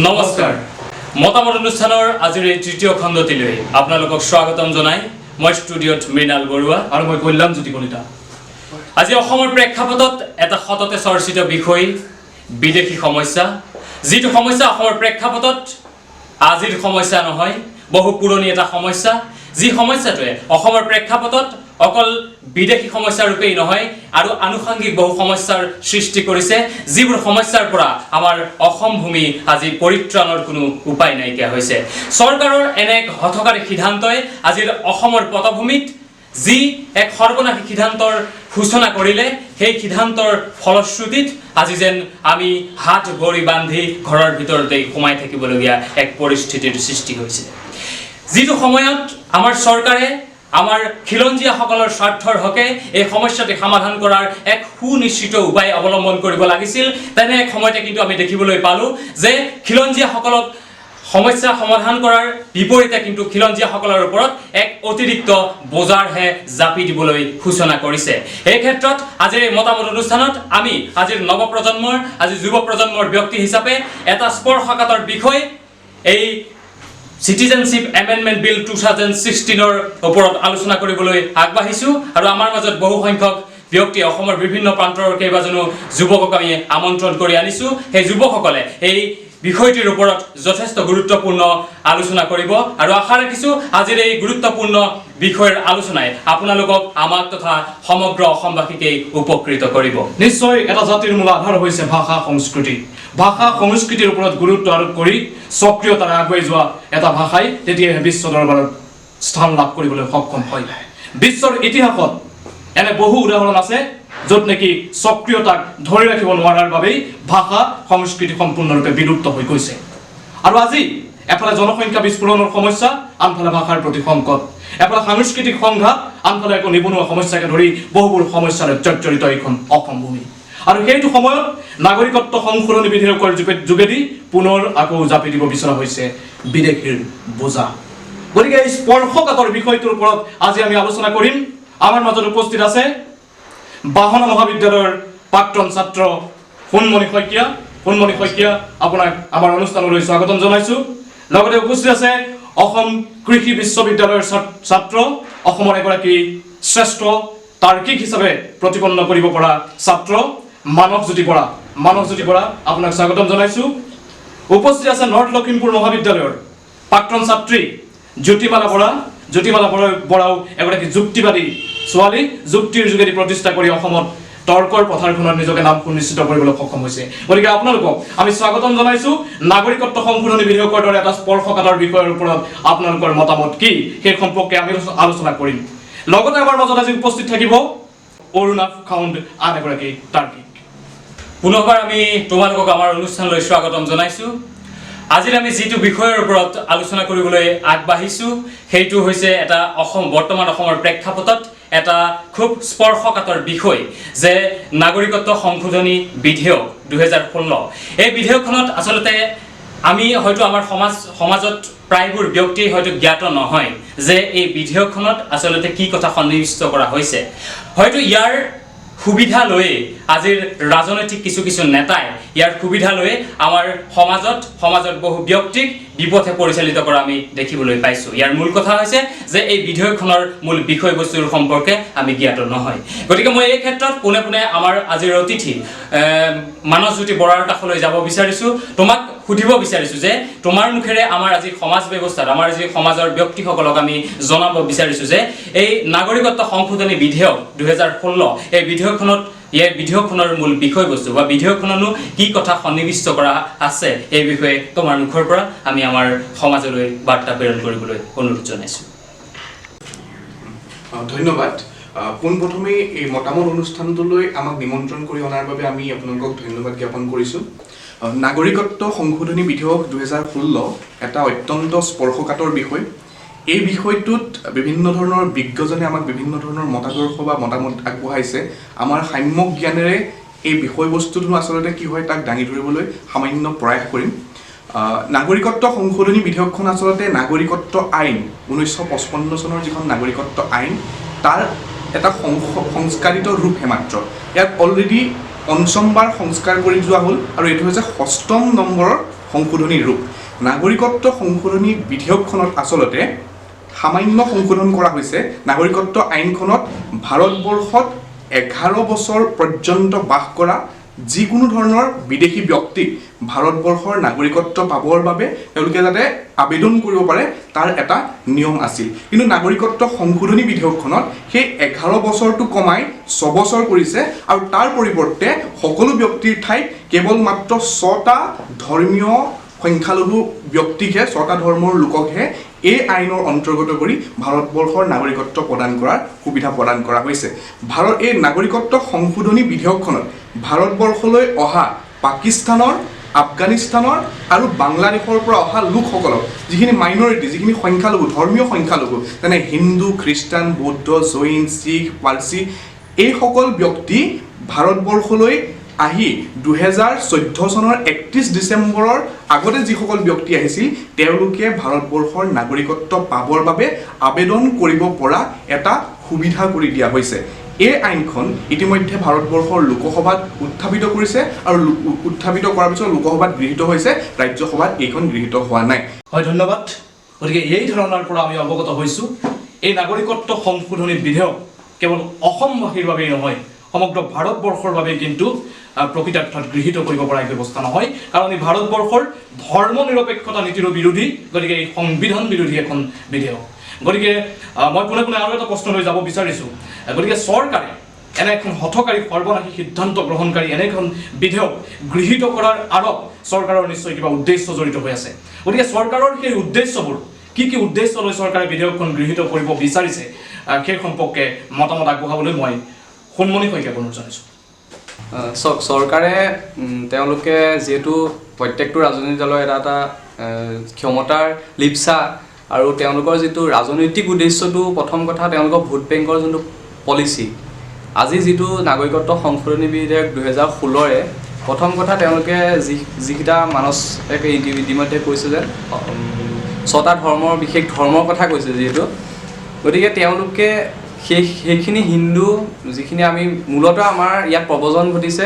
নমস্কাৰ। মতামত অনুষ্ঠানৰ আজিৰ এই তৃতীয় খণ্ডটিলৈ আপোনালোকক স্বাগতম জনাই মই ষ্টুডিঅ'ত মৃণাল বৰুৱা আৰু মই কল্যাণজ্যোতি কলিতা। আজি অসমৰ প্ৰেক্ষাপটত এটা সততে চৰ্চিত বিষয়, বিদেশী সমস্যা। যিটো সমস্যা অসমৰ প্ৰেক্ষাপটত আজিৰ সমস্যা নহয়, বহু পুৰণি এটা সমস্যা। যি সমস্যাটোৱে অসমৰ প্ৰেক্ষাপটত অকল বিদেশী সমস্যা ৰূপেই নহয়, আৰু আনুষংগিক বহু সমস্যাৰ সৃষ্টি কৰিছে, যিবোৰ সমস্যাৰ পৰা আমাৰ অসম ভূমি আজি পৰিত্ৰাণৰ কোনো উপায় নাইকিয়া হৈছে। চৰকাৰৰ এনে এক হঠকাৰী সিদ্ধান্তই আজিৰ অসমৰ পটভূমিত যি এক সৰ্বনাশী সিদ্ধান্তৰ সূচনা কৰিলে, সেই সিদ্ধান্তৰ ফলশ্ৰুতিত আজি যেন আমি হাত ভৰি বান্ধি ঘৰৰ ভিতৰতেই সোমাই থাকিবলগীয়া এক পৰিস্থিতিৰ সৃষ্টি হৈছে। যিটো সময়ত আমাৰ চৰকাৰে আমাৰ খিলঞ্জীয়াসকলৰ স্বাৰ্থৰ হকে এই সমস্যাটি সমাধান কৰাৰ এক সুনিশ্চিত উপায় অৱলম্বন কৰিব লাগিছিল, তেনে এক সময়তে কিন্তু আমি দেখিবলৈ পালোঁ যে খিলঞ্জীয়াসকলক সমস্যা সমাধান কৰাৰ বিপৰীতে কিন্তু খিলঞ্জীয়াসকলৰ ওপৰত এক অতিৰিক্ত বোজাৰহে জাপি দিবলৈ সূচনা কৰিছে। এই ক্ষেত্ৰত আজিৰ এই মতামত অনুষ্ঠানত আমি আজিৰ নৱপ্ৰজন্মৰ, আজি যুৱ প্ৰজন্মৰ ব্যক্তি হিচাপে এটা স্পৰ্শকাতৰ বিষয়, এই চিটিজেনশ্বিপ এমেণ্ডমেণ্ট বিল 2016ৰ ওপৰত আলোচনা কৰিবলৈ আগবাঢ়িছোঁ। আৰু আমাৰ মাজত বহু সংখ্যক ব্যক্তি, অসমৰ বিভিন্ন প্ৰান্তৰ কেইবাজনো যুৱকক আমি আমন্ত্ৰণ কৰি আনিছোঁ। সেই যুৱকসকলে এই বিষয়টিৰ ওপৰত যথেষ্ট গুৰুত্বপূৰ্ণ আলোচনা কৰিব আৰু আশা ৰাখিছোঁ আজিৰ এই গুৰুত্বপূৰ্ণ বিষয়ৰ আলোচনাই আপোনালোকক, আমাক তথা সমগ্ৰ অসমবাসীকেই উপকৃত কৰিব। নিশ্চয়, এটা জাতিৰ মূল আধাৰ হৈছে ভাষা, সংস্কৃতি। ভাষা সংস্কৃতিৰ ওপৰত গুৰুত্ব আৰোপ কৰি সক্ৰিয়তাৰে আগুৱাই যোৱা এটা ভাষাই তেতিয়াহে বিশ্ব দৰবাৰত স্থান লাভ কৰিবলৈ সক্ষম হয়। বিশ্বৰ ইতিহাসত এনে বহু উদাহৰণ আছে, য'ত নেকি সক্ৰিয়তাক ধৰি ৰাখিব নোৱাৰাৰ বাবেই ভাষা সংস্কৃতি সম্পূৰ্ণৰূপে বিলুপ্ত হৈ গৈছে। আৰু আজি এফালে জনসংখ্যা বিস্ফোৰণৰ সমস্যা, আনফালে ভাষাৰ প্ৰতি সংকট, এফালে সাংস্কৃতিক সংঘাত, আনফালে একো নিবনুৱা সমস্যাকে ধৰি বহুবোৰ সমস্যাৰে জৰ্জৰিত এইখন অসম ভূমি। আৰু সেইটো সময়ত নাগৰিকত্ব সংশোধনী বিধেয়কৰ যোগেদি পুনৰ আকৌ জাপি দিব বিচৰা হৈছে বিদেশীৰ বোজা। গতিকে এই স্পৰ্শকাতৰ বিষয়টোৰ ওপৰত আজি আমি আলোচনা কৰিম। আমাৰ মাজত উপস্থিত আছে বাহনা মহাবিদ্যালয়ৰ প্ৰাক্তন ছাত্ৰ সোণমণি শইকীয়া। সোণমণি শইকীয়া, আপোনাক আমাৰ অনুষ্ঠানলৈ স্বাগতম জনাইছোঁ। লগতে উপস্থিত আছে অসম কৃষি বিশ্ববিদ্যালয়ৰ ছাত্ৰ, অসমৰ এগৰাকী শ্ৰেষ্ঠ তাৰ্কিক হিচাপে প্ৰতিপন্ন কৰিব পৰা ছাত্ৰ মানসজ্যোতি বৰা। মানসজ্যোতি বৰা, আপোনাক স্বাগতম জনাইছোঁ। উপস্থিত আছে নৰ্থ লখিমপুৰ মহাবিদ্যালয়ৰ প্ৰাক্তন ছাত্ৰী জ্যোতিমালা বৰা। জ্যোতিমালা বৰাও এগৰাকী যুক্তিবাদী ছোৱালী। যুক্তিৰ যোগেদি প্ৰতিষ্ঠা কৰি অসমত তৰ্কৰ পথাৰখনত নিজকে নাম সুনিশ্চিত কৰিবলৈ সক্ষম হৈছে। গতিকে আপোনালোকক আমি স্বাগতম জনাইছোঁ। নাগৰিকত্ব সংশোধনী বিধেয়কৰ দৰে এটা স্পৰ্শকাতৰ বিষয়ৰ ওপৰত আপোনালোকৰ মতামত কি, সেই সম্পৰ্কে আমি আলোচনা কৰিম। লগতে আমাৰ মাজত আজি উপস্থিত থাকিব অৰুণাভ খাউণ্ড, আন এগৰাকী তাৰ্কিক। পুনৰবাৰ আমি তোমালোকক আমাৰ অনুষ্ঠানলৈ স্বাগতম জনাইছোঁ। আজিৰ আমি যিটো বিষয়ৰ ওপৰত আলোচনা কৰিবলৈ আগবাঢ়িছোঁ, সেইটো হৈছে এটা বৰ্তমান অসমৰ প্ৰেক্ষাপটত এটা খুব স্পৰ্শকাতৰ বিষয় যে নাগৰিকত্ব সংশোধনী বিধেয়ক 2016। এই বিধেয়কখনত আচলতে আমি হয়তো আমাৰ সমাজত প্ৰায়বোৰ ব্যক্তিয়ে হয়তো জ্ঞাত নহয় যে এই বিধেয়কখনত আচলতে কি কথা সন্নিৱিষ্ট কৰা হৈছে। হয়তো ইয়াৰ সুবিধা লৈয়ে আজিৰ ৰাজনৈতিক কিছু কিছু নেতাই ইয়াৰ সুবিধা লৈয়ে আমাৰ সমাজত বহু ব্যক্তিক বিপথে পৰিচালিত কৰা আমি দেখিবলৈ পাইছোঁ। ইয়াৰ মূল কথা হৈছে যে এই বিধেয়কখনৰ মূল বিষয়বস্তুৰ সম্পৰ্কে আমি জ্ঞাত নহয়। গতিকে মই এই ক্ষেত্ৰত পোনে পোনে আমাৰ আজিৰ অতিথি মানসজ্যোতি বৰাৰ কাষলৈ যাব বিচাৰিছোঁ। তোমাক সুধিব বিচাৰিছোঁ যে তোমাৰ মুখেৰে আমাৰ আজি সমাজ ব্যৱস্থাত, আমাৰ আজি সমাজৰ ব্যক্তিসকলক আমি জনাব বিচাৰিছোঁ যে এই নাগৰিকত্ব সংশোধনী বিধেয়ক 2016, এই বিধেয়কখনৰ মূল বিষয়বস্তু বা বিধেয়কখননো কি কথা সন্নিৱিষ্ট কৰা আছে, এই বিষয়ে তোমাৰ মুখৰ পৰা আমি আমাৰ সমাজলৈ বাৰ্তা প্ৰেৰণ কৰিবলৈ অনুৰোধ জনাইছোঁ। ধন্যবাদ। পোনপ্ৰথমেই এই মতামত অনুষ্ঠানটোলৈ আমাক নিমন্ত্ৰণ কৰি অনাৰ বাবে আমি আপোনালোকক ধন্যবাদ জ্ঞাপন কৰিছোঁ। নাগৰিকত্ব সংশোধনী বিধেয়ক 2016 এটা অত্যন্ত স্পৰ্শকাতৰ বিষয়। এই বিষয়টোত বিভিন্ন ধৰণৰ বিজ্ঞজনে আমাক বিভিন্ন ধৰণৰ মতাদৰ্শ বা মতামত আগবঢ়াইছে। আমাৰ সাম্যক জ্ঞানেৰে এই বিষয়বস্তুটো আচলতে কি হয়, তাক দাঙি ধৰিবলৈ সামান্য প্ৰয়াস কৰিম। নাগৰিকত্ব সংশোধনী বিধেয়কখন আচলতে নাগৰিকত্ব আইন, 1955 চনৰ যিখন নাগৰিকত্ব আইন, তাৰ এটা সংস্কাৰিত ৰূপহে মাত্ৰ। ইয়াক অলৰেডি পঞ্চমবাৰ সংস্কাৰ কৰি যোৱা হ'ল আৰু এইটো হৈছে ষষ্ঠম নম্বৰৰ সংশোধনী ৰূপ। নাগৰিকত্ব সংশোধনী বিধেয়কখনত আচলতে সামান্য সংশোধন কৰা হৈছে। নাগৰিকত্ব আইনখনত ভাৰতবৰ্ষত 11 বছৰ পৰ্যন্ত বাস কৰা যিকোনো ধৰণৰ বিদেশী ব্যক্তিক ভাৰতবৰ্ষৰ নাগৰিকত্ব পাবৰ বাবে তেওঁলোকে যাতে আবেদন কৰিব পাৰে তাৰ এটা নিয়ম আছিল। কিন্তু নাগৰিকত্ব সংশোধনী বিধেয়কখনত সেই 11 বছৰটো কমাই 6 বছৰ কৰিছে আৰু তাৰ পৰিৱৰ্তে সকলো ব্যক্তিৰ ঠাইত কেৱল মাত্ৰ 6টা ধৰ্মীয় সংখ্যালঘু ব্যক্তিকহে, 6টা ধৰ্মৰ লোককহে এই আইনৰ অন্তৰ্গত কৰি ভাৰতবৰ্ষৰ নাগৰিকত্ব প্ৰদান কৰাৰ সুবিধা প্ৰদান কৰা হৈছে। এই নাগৰিকত্ব সংশোধনী বিধেয়কখনত ভাৰতবৰ্ষলৈ অহা পাকিস্তানৰ, আফগানিস্তানৰ আৰু বাংলাদেশৰ পৰা অহা লোকসকলক, যিখিনি মাইনৰিটি, যিখিনি সংখ্যালঘু, ধৰ্মীয় সংখ্যালঘু, যেনে হিন্দু, খ্ৰীষ্টান, বৌদ্ধ, জৈন, শিখ, পাৰ্চী, এইসকল ব্যক্তি ভাৰতবৰ্ষলৈ আহি 2014 চনৰ 31 ডিচেম্বৰৰ আগতে যিসকল ব্যক্তি আহিছিল তেওঁলোকে ভাৰতবৰ্ষৰ নাগৰিকত্ব পাবৰ বাবে আবেদন কৰিব পৰা এটা সুবিধা কৰি দিয়া হৈছে। এই আইনখন ইতিমধ্যে ভাৰতবৰ্ষৰ লোকসভাত উত্থাপিত কৰিছে আৰু উত্থাপিত কৰাৰ পিছত লোকসভাত গৃহীত হৈছে, ৰাজ্যসভাত এইখন গৃহীত হোৱা নাই। হয়, ধন্যবাদ। গতিকে এই ধাৰণাৰ পৰা আমি অৱগত হৈছোঁ, এই নাগৰিকত্ব সংশোধনী বিধেয়ক কেৱল অসমবাসীৰ বাবেই নহয়, সমগ্ৰ ভাৰতবৰ্ষৰ বাবে কিন্তু প্ৰকৃতাৰ্থত গৃহীত কৰিব পৰা এক ব্যৱস্থা নহয়। কাৰণ এই ভাৰতবৰ্ষৰ ধৰ্ম নিৰপেক্ষতা নীতিৰো বিৰোধী, গতিকে এই সংবিধান বিৰোধী এখন বিধেয়ক। গতিকে মই পোনে পোনে আৰু এটা প্ৰশ্ন লৈ যাব বিচাৰিছোঁ। গতিকে চৰকাৰে এনে এখন হঠকাৰী সৰ্বনাশী সিদ্ধান্ত গ্ৰহণকাৰী এনে এখন বিধেয়ক গৃহীত কৰাৰ আঁৰত চৰকাৰৰ নিশ্চয় কিবা উদ্দেশ্য জড়িত হৈ আছে। গতিকে চৰকাৰৰ সেই উদ্দেশ্যবোৰ কি কি উদ্দেশ্য লৈ চৰকাৰে বিধেয়কখন গৃহীত কৰিব বিচাৰিছে, সেই সম্পৰ্কে মতামত আগবঢ়াবলৈ মই সোণমণি শইকীয়াক অনুৰোধ জনাইছোঁ। চাওক, চৰকাৰে তেওঁলোকে যিহেতু প্ৰত্যেকটো ৰাজনৈতিক দলৰ এটা এটা ক্ষমতাৰ লিপ্সা আৰু তেওঁলোকৰ যিটো ৰাজনৈতিক উদ্দেশ্যটো, প্ৰথম কথা তেওঁলোকৰ ভোট বেংকৰ যোনটো পলিচি, আজি যিটো নাগৰিকত্ব সংশোধনী বিধেয়ক 2016ৰে প্ৰথম কথা তেওঁলোকে যিকেইটা মানস এক ইতিমধ্যে কৈছে যে 6টা ধৰ্মৰ, বিশেষ ধৰ্মৰ কথা কৈছে যিহেতু, গতিকে তেওঁলোকে সেইখিনি হিন্দু যিখিনি আমি মূলতঃ আমাৰ ইয়াত প্ৰব্ৰজন ঘটিছে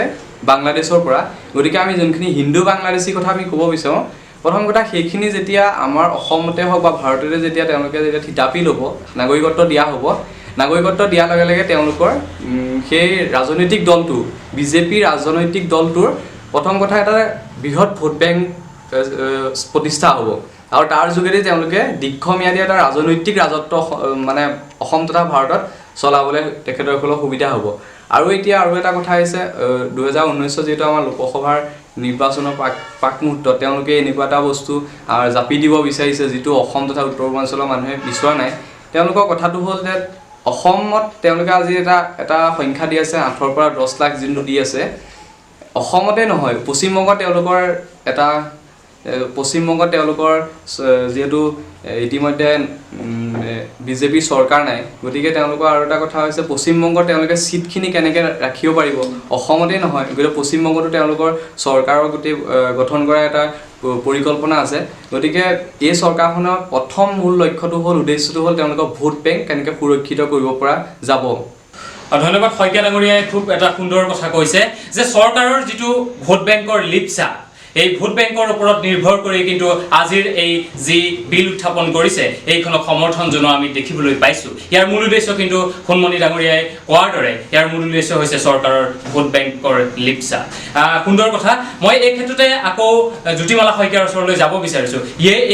বাংলাদেশৰ পৰা, গতিকে আমি যোনখিনি হিন্দু বাংলাদেশীৰ কথা আমি ক'ব বিচাৰোঁ, প্ৰথম কথা সেইখিনি যেতিয়া আমাৰ অসমতে হওক বা ভাৰততে যেতিয়া তেওঁলোকে যেতিয়া থিতাপি ল'ব, নাগৰিকত্ব দিয়া হ'ব, নাগৰিকত্ব দিয়াৰ লগে লগে তেওঁলোকৰ সেই ৰাজনৈতিক দলটো, বিজেপিৰ ৰাজনৈতিক দলটোৰ প্ৰথম কথা এটা বৃহৎ ভোট বেংক প্ৰতিষ্ঠা হ'ব আৰু তাৰ যোগেদি তেওঁলোকে দীৰ্ঘম্যাদী এটা ৰাজনৈতিক ৰাজত্ব মানে অসম তথা ভাৰতত চলাবলৈ তেখেতসকলৰ সুবিধা হ'ব। আৰু এতিয়া আৰু এটা কথা আহিছে, 2019ত যিহেতু আমাৰ লোকসভাৰ নিৰ্বাচনৰ প্ৰাক মুহূৰ্তত তেওঁলোকে এনেকুৱা এটা বস্তু জাপি দিব বিচাৰিছে যিটো অসম তথা উত্তৰ পূৰ্বাঞ্চলৰ মানুহে বিচৰা নাই। তেওঁলোকৰ কথাটো হ'ল যে অসমত তেওঁলোকে আজি এটা সংখ্যা দি আছে 8ৰ পৰা 10 লাখ যোনটো দি আছে, অসমতে নহয় পশ্চিমবংগত তেওঁলোকৰ এটা, পশ্চিমবংগত তেওঁলোকৰ যিহেতু ইতিমধ্যে বিজেপি চৰকাৰ নাই, গতিকে তেওঁলোকৰ আৰু এটা কথা হৈছে পশ্চিমবংগত তেওঁলোকে ছিটখিনি কেনেকৈ ৰাখিব পাৰিব, অসমতেই নহয় গতিকে পশ্চিমবংগতো তেওঁলোকৰ চৰকাৰৰ গোটেই গঠন কৰা এটা পৰিকল্পনা আছে। গতিকে এই চৰকাৰখনৰ প্ৰথম মূল লক্ষ্যটো হ'ল, উদ্দেশ্যটো হ'ল তেওঁলোকৰ ভোট বেংক কেনেকৈ সুৰক্ষিত কৰিব পৰা যাব। ধন্যবাদ শইকীয়া ডাঙৰীয়াই খুব এটা সুন্দৰ কথা কৈছে যে চৰকাৰৰ যিটো ভোট বেংকৰ লিপ্সা, এই ভোট বেংকৰ ওপৰত নিৰ্ভৰ কৰি কিন্তু আজিৰ এই যি বিল উত্থাপন কৰিছে এইখনক সমৰ্থন জনোৱা আমি দেখিবলৈ পাইছোঁ। ইয়াৰ মূল উদ্দেশ্য কিন্তু সোণমণি ডাঙৰীয়াই কোৱাৰ দৰে ইয়াৰ মূল উদ্দেশ্য হৈছে চৰকাৰৰ ভোট বেংকৰ লিপ্সা। সুন্দৰ কথা। মই এই ক্ষেত্ৰতে আকৌ জ্যোতিমালা শইকীয়াৰ ওচৰলৈ যাব বিচাৰিছোঁ।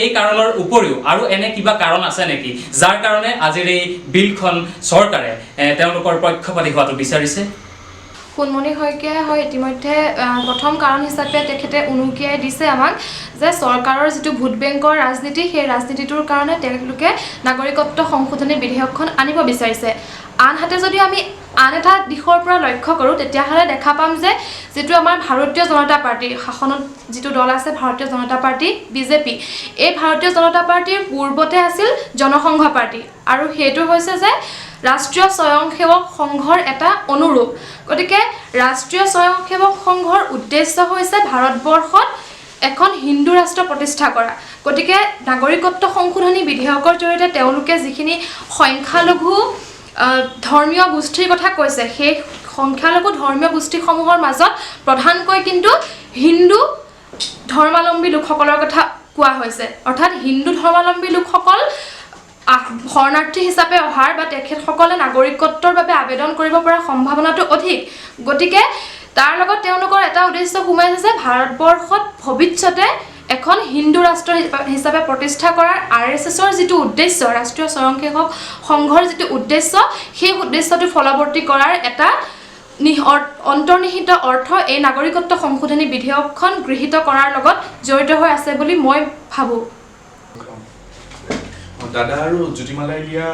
এই কাৰণৰ উপৰিও আৰু এনে কিবা কাৰণ আছে নেকি যাৰ কাৰণে আজিৰ এই বিলখন চৰকাৰে তেওঁলোকৰ পক্ষপাতী হোৱাটো বিচাৰিছে? সোণমণি শইকীয়াই হয় ইতিমধ্যে প্ৰথম কাৰণ হিচাপে তেখেতে উনুকিয়াই দিছে আমাক যে চৰকাৰৰ যিটো ভোট বেংকৰ ৰাজনীতি, সেই ৰাজনীতিটোৰ কাৰণে তেওঁলোকে নাগৰিকত্ব সংশোধনী বিধেয়কখন আনিব বিচাৰিছে। আনহাতে যদি আমি আন এটা দিশৰ পৰা লক্ষ্য কৰোঁ তেতিয়াহ'লে দেখা পাম যে যিটো আমাৰ ভাৰতীয় জনতা পাৰ্টীৰ শাসনত যিটো দল আছে, ভাৰতীয় জনতা পাৰ্টী বিজেপি, এই ভাৰতীয় জনতা পাৰ্টীৰ পূৰ্বতে আছিল জনসংঘ পাৰ্টী আৰু সেইটো হৈছে যে ৰাষ্ট্ৰীয় স্বয়ংসেৱক সংঘৰ এটা অনুৰূপ। গতিকে ৰাষ্ট্ৰীয় স্বয়ংসেৱক সংঘৰ উদ্দেশ্য হৈছে ভাৰতবৰ্ষত এখন হিন্দু ৰাষ্ট্ৰ প্ৰতিষ্ঠা কৰা। গতিকে নাগৰিকত্ব সংশোধনী বিধেয়কৰ জৰিয়তে তেওঁলোকে যিখিনি সংখ্যালঘু ধৰ্মীয় গোষ্ঠীৰ কথা কৈছে, সেই সংখ্যালঘু ধৰ্মীয় গোষ্ঠীসমূহৰ মাজত প্ৰধানকৈ কিন্তু হিন্দু ধৰ্মাৱলম্বী লোকসকলৰ কথা কোৱা হৈছে। অৰ্থাৎ হিন্দু ধৰ্মাৱলম্বী লোকসকল শৰণাৰ্থী হিচাপে অহাৰ বা তেখেতসকলে নাগৰিকত্বৰ বাবে আবেদন কৰিব পৰা সম্ভাৱনাটো অধিক। গতিকে তাৰ লগত তেওঁলোকৰ এটা উদ্দেশ্য সোমাই আছে যে ভাৰতবৰ্ষত ভৱিষ্যতে এখন হিন্দু ৰাষ্ট্ৰ হিচাপে প্ৰতিষ্ঠা কৰাৰ আৰএছএছৰ যিটো উদ্দেশ্য, ৰাষ্ট্ৰীয় স্বয়ংসেৱক সংঘৰ যিটো উদ্দেশ্য, সেই উদ্দেশ্যটো ফলৱৰ্তী কৰাৰ এটা অন্তৰ্নিহিত অৰ্থ এই নাগৰিকত্ব সংশোধনী বিধেয়কখন গৃহীত কৰাৰ লগত জড়িত হৈ আছে বুলি মই ভাবোঁ। দাদা আৰু জ্যোতিমালাই দিয়া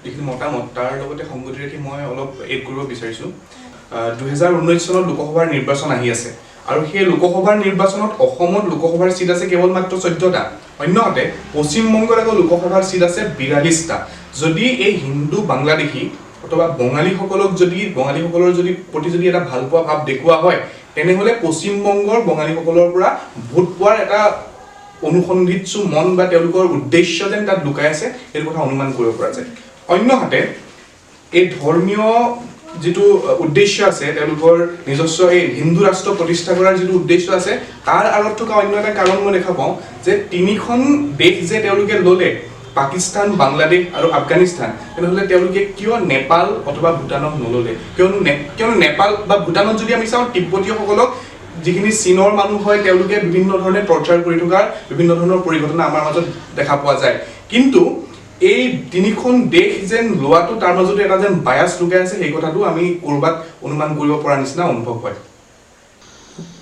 যিখিনি মতামত, তাৰ লগতে সংগতি ৰাখি মই অলপ এড কৰিব বিচাৰিছোঁ। 2019 চনত লোকসভাৰ নিৰ্বাচন আহি আছে আৰু সেই লোকসভাৰ নিৰ্বাচনত অসমত লোকসভাৰ চিট আছে কেৱল মাত্ৰ 14টা, অন্যহাতে পশ্চিমবংগত আকৌ লোকসভাৰ চিট আছে 42টা। যদি এই হিন্দু বাংলাদেশী অথবা বঙালীসকলক যদি বঙালীসকলৰ যদি প্ৰতি যদি এটা ভালপোৱা ভাৱ দেখুওৱা হয়, তেনেহ'লে পশ্চিমবংগৰ বঙালীসকলৰ পৰা ভোট পোৱাৰ এটা অনুসন্ধিৎসু মন বা তেওঁলোকৰ উদ্দেশ্য যেন তাত লুকাই আছে, সেইটো কথা অনুমান কৰিব পৰা যায়। অন্যহাতে এই ধৰ্মীয় যিটো উদ্দেশ্য আছে, তেওঁলোকৰ নিজস্ব এই হিন্দু ৰাষ্ট্ৰ প্ৰতিষ্ঠা কৰাৰ যিটো উদ্দেশ্য আছে, তাৰ আঁৰত থকা অন্য এটা কাৰণ মই দেখা পাওঁ যে তিনিখন দেশ যে তেওঁলোকে ল'লে, পাকিস্তান, বাংলাদেশ আৰু আফগানিস্তান, তেনেহ'লে তেওঁলোকে কিয় নেপাল অথবা ভূটানক নল'লে? কিয়নো নেপাল বা ভূটানত যদি আমি চাওঁ, তিব্বতীয়সকলক যিখিনি চীনৰ মানুহ হয়, তেওঁলোকে বিভিন্ন ধৰণে টৰ্চাৰ কৰি থকাৰ বিভিন্ন ধৰণৰ পৰিঘটনা আমাৰ মাজত দেখা পোৱা যায়। কিন্তু এই তিনিখন দেশ যেন লোৱাটো তাৰ মাজতে এটা যেন বায়াছ লুকাই আছে, সেই কথাটো আমি ক'ৰবাত অনুমান কৰিব পৰা নিচিনা অনুভৱ হয়।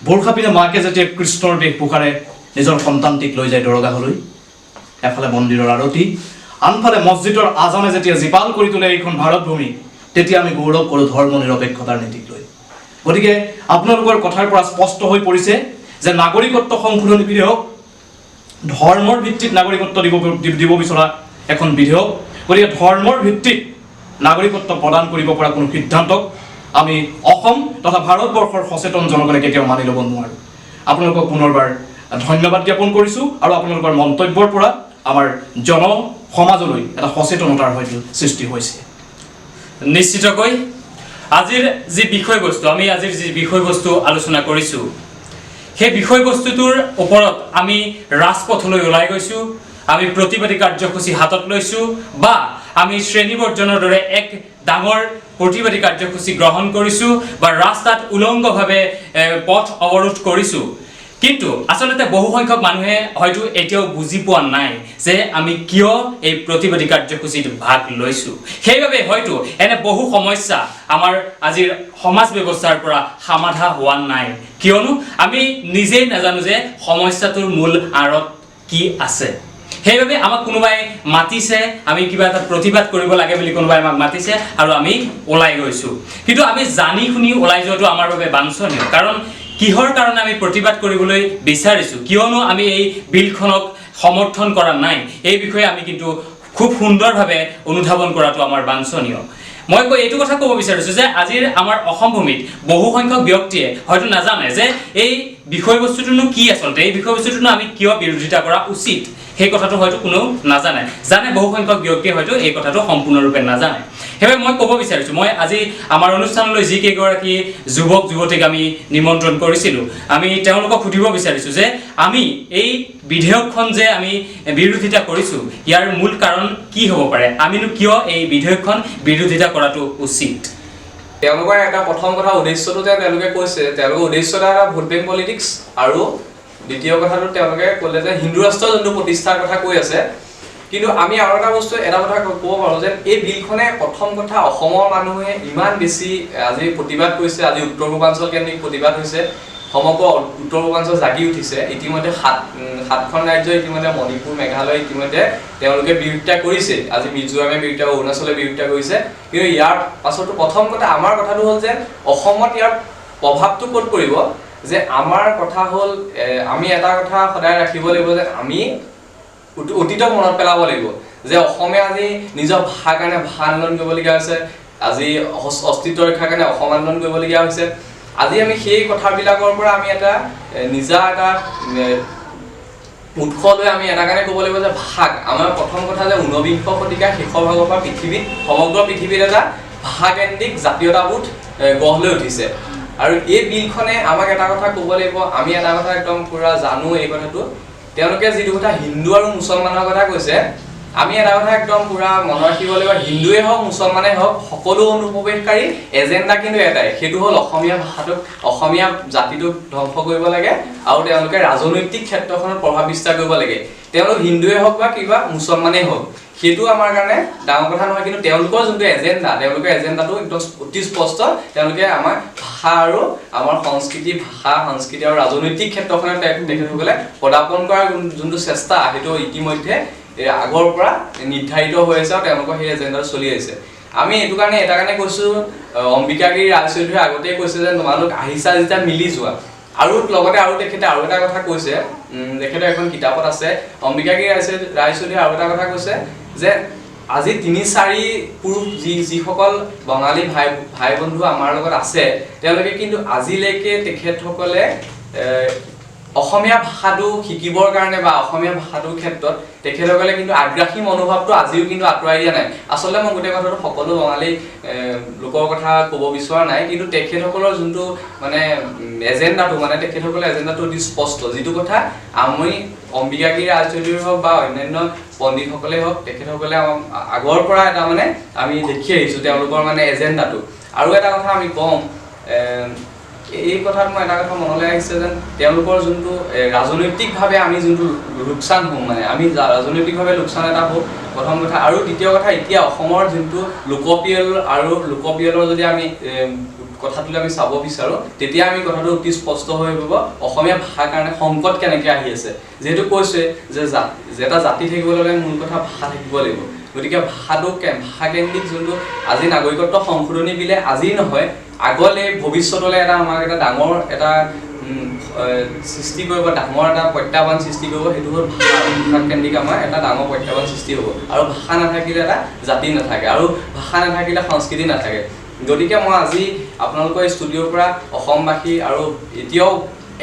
বৰ্ষা পিনে মাকে যেতিয়া কৃষ্ণৰ বেশভূষাৰে নিজৰ সন্তানটিক লৈ যায় দৰগাহলৈ, এফালে মন্দিৰৰ আৰতি, আনফালে মছজিদৰ আজানে যেতিয়া জীপাল কৰি তোলে এইখন ভাৰতভূমি, তেতিয়া আমি গৌৰৱ কৰোঁ ধৰ্ম নিৰপেক্ষতাৰ নীতিক লৈ। গতিকে আপোনালোকৰ কথাৰ পৰা স্পষ্ট হৈ পৰিছে যে নাগৰিকত্ব সংশোধনী বিধেয়ক ধৰ্মৰ ভিত্তিত নাগৰিকত্ব দিব বিচৰা এখন বিধেয়ক। গতিকে ধৰ্মৰ ভিত্তিত নাগৰিকত্ব প্ৰদান কৰিব পৰা কোনো সিদ্ধান্তক আমি অসম তথা ভাৰতবৰ্ষৰ সচেতন জনগণে কেতিয়াও মানি ল'ব নোৱাৰোঁ। আপোনালোকক পুনৰবাৰ ধন্যবাদ জ্ঞাপন কৰিছোঁ আৰু আপোনালোকৰ মন্তব্যৰ পৰা আমাৰ জন সমাজলৈ এটা সচেতনতাৰ হয়তো সৃষ্টি হৈছে। নিশ্চিতকৈ আজিৰ যি বিষয়বস্তু, আমি আজিৰ যি বিষয়বস্তু আলোচনা কৰিছোঁ, সেই বিষয়বস্তুটোৰ ওপৰত আমি ৰাজপথলৈ ওলাই গৈছোঁ, আমি প্ৰতিবাদী কাৰ্যসূচী হাতত লৈছোঁ বা আমি শ্ৰেণী বৰ্জনৰ দৰে এক ডাঙৰ প্ৰতিবাদী কাৰ্যসূচী গ্ৰহণ কৰিছোঁ বা ৰাস্তাত উলংগভাৱে পথ অৱৰোধ কৰিছোঁ। কিন্তু আচলতে বহুসংখ্যক মানুহে হয়তো এতিয়াও বুজি পোৱা নাই যে আমি কিয় এই প্ৰতিবাদী কাৰ্যসূচীত ভাগ লৈছোঁ। সেইবাবে হয়তো এনে বহু সমস্যা আমাৰ আজিৰ সমাজ ব্যৱস্থাৰ পৰা সমাধা হোৱা নাই, কিয়নো আমি নিজেই নাজানো যে সমস্যাটোৰ মূল আঁৰত কি আছে। সেইবাবে আমাক কোনোবাই মাতিছে, আমি কিবা এটা প্ৰতিবাদ কৰিব লাগে বুলি কোনোবাই আমাক মাতিছে আৰু আমি ওলাই গৈছোঁ। কিন্তু আমি জানি শুনি ওলাই যোৱাটো আমাৰ বাবে বাঞ্ছনীয়, কাৰণ কিহৰ কাৰণে আমি প্ৰতিবাদ কৰিবলৈ বিচাৰিছোঁ, কিয়নো আমি এই বিলখনক সমৰ্থন কৰা নাই, এই বিষয়ে আমি কিন্তু খুব সুন্দৰভাৱে অনুধাৱন কৰাটো আমাৰ বাঞ্ছনীয়। মই কৈ এইটো কথা ক'ব বিচাৰিছোঁ যে আজিৰ আমাৰ অসম ভূমিত বহুসংখ্যক ব্যক্তিয়ে হয়তো নাজানে যে এই বিষয়বস্তুটোনো কি, আচলতে এই বিষয়বস্তুটোনো আমি কিয় বিৰোধিতা কৰা উচিত, সেই কথাটো হয়তো কোনেও নাজানে। জানে বহুসংখ্যক ব্যক্তিয়ে হয়তো এই কথাটো সম্পূৰ্ণৰূপে নাজানে। সেইবাবে মই ক'ব বিচাৰিছোঁ, মই আজি আমাৰ অনুষ্ঠানলৈ যি কেইগৰাকী যুৱক যুৱতীক আমি নিমন্ত্ৰণ কৰিছিলোঁ, আমি তেওঁলোকক সুধিব বিচাৰিছোঁ যে আমি এই বিধেয়কখন যে আমি বিৰোধিতা কৰিছোঁ, ইয়াৰ মূল কাৰণ কি হ'ব পাৰে, আমিনো কিয় এই বিধেয়কখন বিৰোধিতা কৰাটো উচিত? তেওঁলোকৰ এটা প্ৰথম কথা উদ্দেশ্যটো যে তেওঁলোকে কৈছে, তেওঁলোকৰ উদ্দেশ্য এটা ভোট বেংক পলিটিক্স, আৰু দ্বিতীয় কথাটো তেওঁলোকে ক'লে যে হিন্দু ৰাষ্ট্ৰ যোনটো প্ৰতিষ্ঠাৰ কথা কৈ আছে। কিন্তু আমি আৰু এটা বস্তু, এটা কথা ক'ব পাৰোঁ যে এই বিলখনে প্ৰথম কথা অসমৰ মানুহে ইমান বেছি আজি প্ৰতিবাদ কৰিছে, আজি উত্তৰ পূৰ্বাঞ্চল কেন্দ্ৰিক প্ৰতিবাদ হৈছে, সমগ্ৰ উত্তৰ পূৰ্বাঞ্চল জাগি উঠিছে। ইতিমধ্যে সাতখন ৰাজ্য ইতিমধ্যে মণিপুৰ, মেঘালয় ইতিমধ্যে তেওঁলোকে বিৰোধিতা কৰিছে, আজি মিজোৰামে বিৰোধিতা, অৰুণাচলে বিৰোধিতা কৰিছে। কিন্তু ইয়াৰ পাছতো প্ৰথম কথা আমাৰ কথাটো হ'ল যে অসমত ইয়াৰ প্ৰভাৱটো ক'ত পৰিব, যে আমাৰ কথা হ'ল আমি এটা কথা সদায় ৰাখিব লাগিব যে আমি অতীতক মনত পেলাব লাগিব যে অসমে আজি নিজৰ ভাষাৰ কাৰণে ভাষা আন্দোলন কৰিবলগীয়া হৈছে, আজি অস্তিত্ব ৰক্ষাৰ কাৰণে অসম আন্দোলন কৰিবলগীয়া হৈছে। আজি আমি সেই কথাবিলাকৰ পৰা আমি এটা নিজা এটা উৎস লৈ আমি এটা কাৰণে ক'ব লাগিব যে ভাষাক আমাৰ প্ৰথম কথা যে ঊনবিংশ শতিকাৰ শেষৰ ভাগৰ পৰা পৃথিৱীত, সমগ্ৰ পৃথিৱীত এটা ভাষাকেন্দ্ৰিক জাতীয়তাবোধ গঢ় লৈ উঠিছে। আৰু এই বিলখনে আমাক এটা কথা ক'ব লাগিব, আমি এটা কথা একদম পুৰা জানো এই কথাটো, তেওঁলোকে যিটো কথা হিন্দু আৰু মুছলমানৰ কথা কৈছে, আমি এটা কথা একদম পুৰা মনত ৰাখিব লাগিব, হিন্দুৱে হওক মুছলমানেই হওক সকলো অনুপ্ৰৱেশকাৰী এজেণ্ডা কিন্তু এটাই, সেইটো হ'ল অসমীয়া ভাষাটোক, অসমীয়া জাতিটোক ধ্বংস কৰিব লাগে আৰু তেওঁলোকে ৰাজনৈতিক ক্ষেত্ৰখনত প্ৰভাৱ বিস্তাৰ কৰিব লাগে। তেওঁলোক হিন্দুৱে হওক বা কিবা মুছলমানেই হওক সেইটো আমাৰ কাৰণে ডাঙৰ কথা নহয়, কিন্তু তেওঁলোকৰ যোনটো এজেণ্ডা, তেওঁলোকৰ এজেণ্ডাটো একদম অতি স্পষ্ট। তেওঁলোকে আমাৰ ভাষা আৰু আমাৰ সংস্কৃতি, ভাষা সংস্কৃতি আৰু ৰাজনৈতিক ক্ষেত্ৰখনত তেখেতসকলে পদাৰ্পণ কৰাৰ যোনটো চেষ্টা, সেইটো ইতিমধ্যে আগৰ পৰা নিৰ্ধাৰিত হৈ আছে আৰু তেওঁলোকৰ সেই এজেণ্ডাটো চলি আহিছে। আমি এইটো কাৰণে এটা কাৰণে কৈছোঁ, অম্বিকাগিৰি ৰায়চৌধুৰীয়ে আগতেই কৈছে যে তোমালোক আহিছা যেতিয়া মিলি যোৱা। আৰু লগতে আৰু তেখেতে আৰু এটা কথা কৈছে, তেখেতৰ এখন কিতাপত আছে, অম্বিকাগিৰি ৰায়চৌধুৰীয়ে আৰু এটা কথা কৈছে যে আজি 3-4 পুৰুষ যিসকল বঙালী ভাই বন্ধু আমাৰ লগত আছে, তেওঁলোকে কিন্তু আজিলৈকে তেখেতসকলে অসমীয়া ভাষাটো শিকিবৰ কাৰণে বা অসমীয়া ভাষাটোৰ ক্ষেত্ৰত তেখেতসকলে কিন্তু আগ্ৰাসী মনোভাৱটো আজিও কিন্তু আঁতৰাই দিয়া নাই। আচলতে মই গোটেই কথাটো সকলো বঙালী লোকৰ কথা ক'ব বিচৰা নাই, কিন্তু তেখেতসকলৰ যোনটো মানে এজেণ্ডাটো, মানে তেখেতসকলৰ এজেণ্ডাটো অতি স্পষ্ট, যিটো কথা আমি অম্বিকাগিৰি ৰায়চৌধুৰী হওক বা অন্যান্য পণ্ডিতসকলেই হওক, তেখেতসকলে আমাক আগৰ পৰা এটা মানে আমি দেখি আহিছোঁ তেওঁলোকৰ মানে এজেণ্ডাটো। আৰু এটা কথা আমি কওঁ, এই কথাত মই এটা কথা মনলৈ আহিছে যেন তেওঁলোকৰ যোনটো ৰাজনৈতিকভাৱে আমি যোনটো লোকচান হওঁ, মানে আমি ৰাজনৈতিকভাৱে লোকচান এটা হওঁ প্ৰথম কথা। আৰু দ্বিতীয় কথা, এতিয়া অসমৰ যোনটো লোকপিয়ল আৰু লোকপিয়লৰ যদি আমি কথাটোলৈ আমি চাব বিচাৰোঁ, তেতিয়া আমি কথাটো অতি স্পষ্ট হৈ পৰিব অসমীয়া ভাষাৰ কাৰণে সংকট কেনেকৈ আহি আছে। যিহেতু কৈছে যে এটা জাতি থাকিবলৈ হ'লে মূল কথা ভাষা থাকিব লাগিব, গতিকে ভাষাটো ভাষাকেন্দ্ৰিক যোনটো আজি নাগৰিকত্ব সংশোধনী বিলে আজি নহয় আগলৈ ভৱিষ্যতলৈ এটা আমাক এটা ডাঙৰ এটা সৃষ্টি কৰিব, ডাঙৰ এটা প্ৰত্যাহ্বান সৃষ্টি কৰিব, সেইটো হ'ল ভাষা। ভাষাকেন্দ্ৰিক আমাৰ এটা ডাঙৰ প্ৰত্যাহ্বান সৃষ্টি হ'ব। আৰু ভাষা নাথাকিলে এটা জাতি নাথাকে, আৰু ভাষা নাথাকিলে সংস্কৃতি নাথাকে। গতিকে মই আজি আপোনালোকৰ ষ্টুডিঅ'ৰ পৰা অসমবাসী আৰু এতিয়াও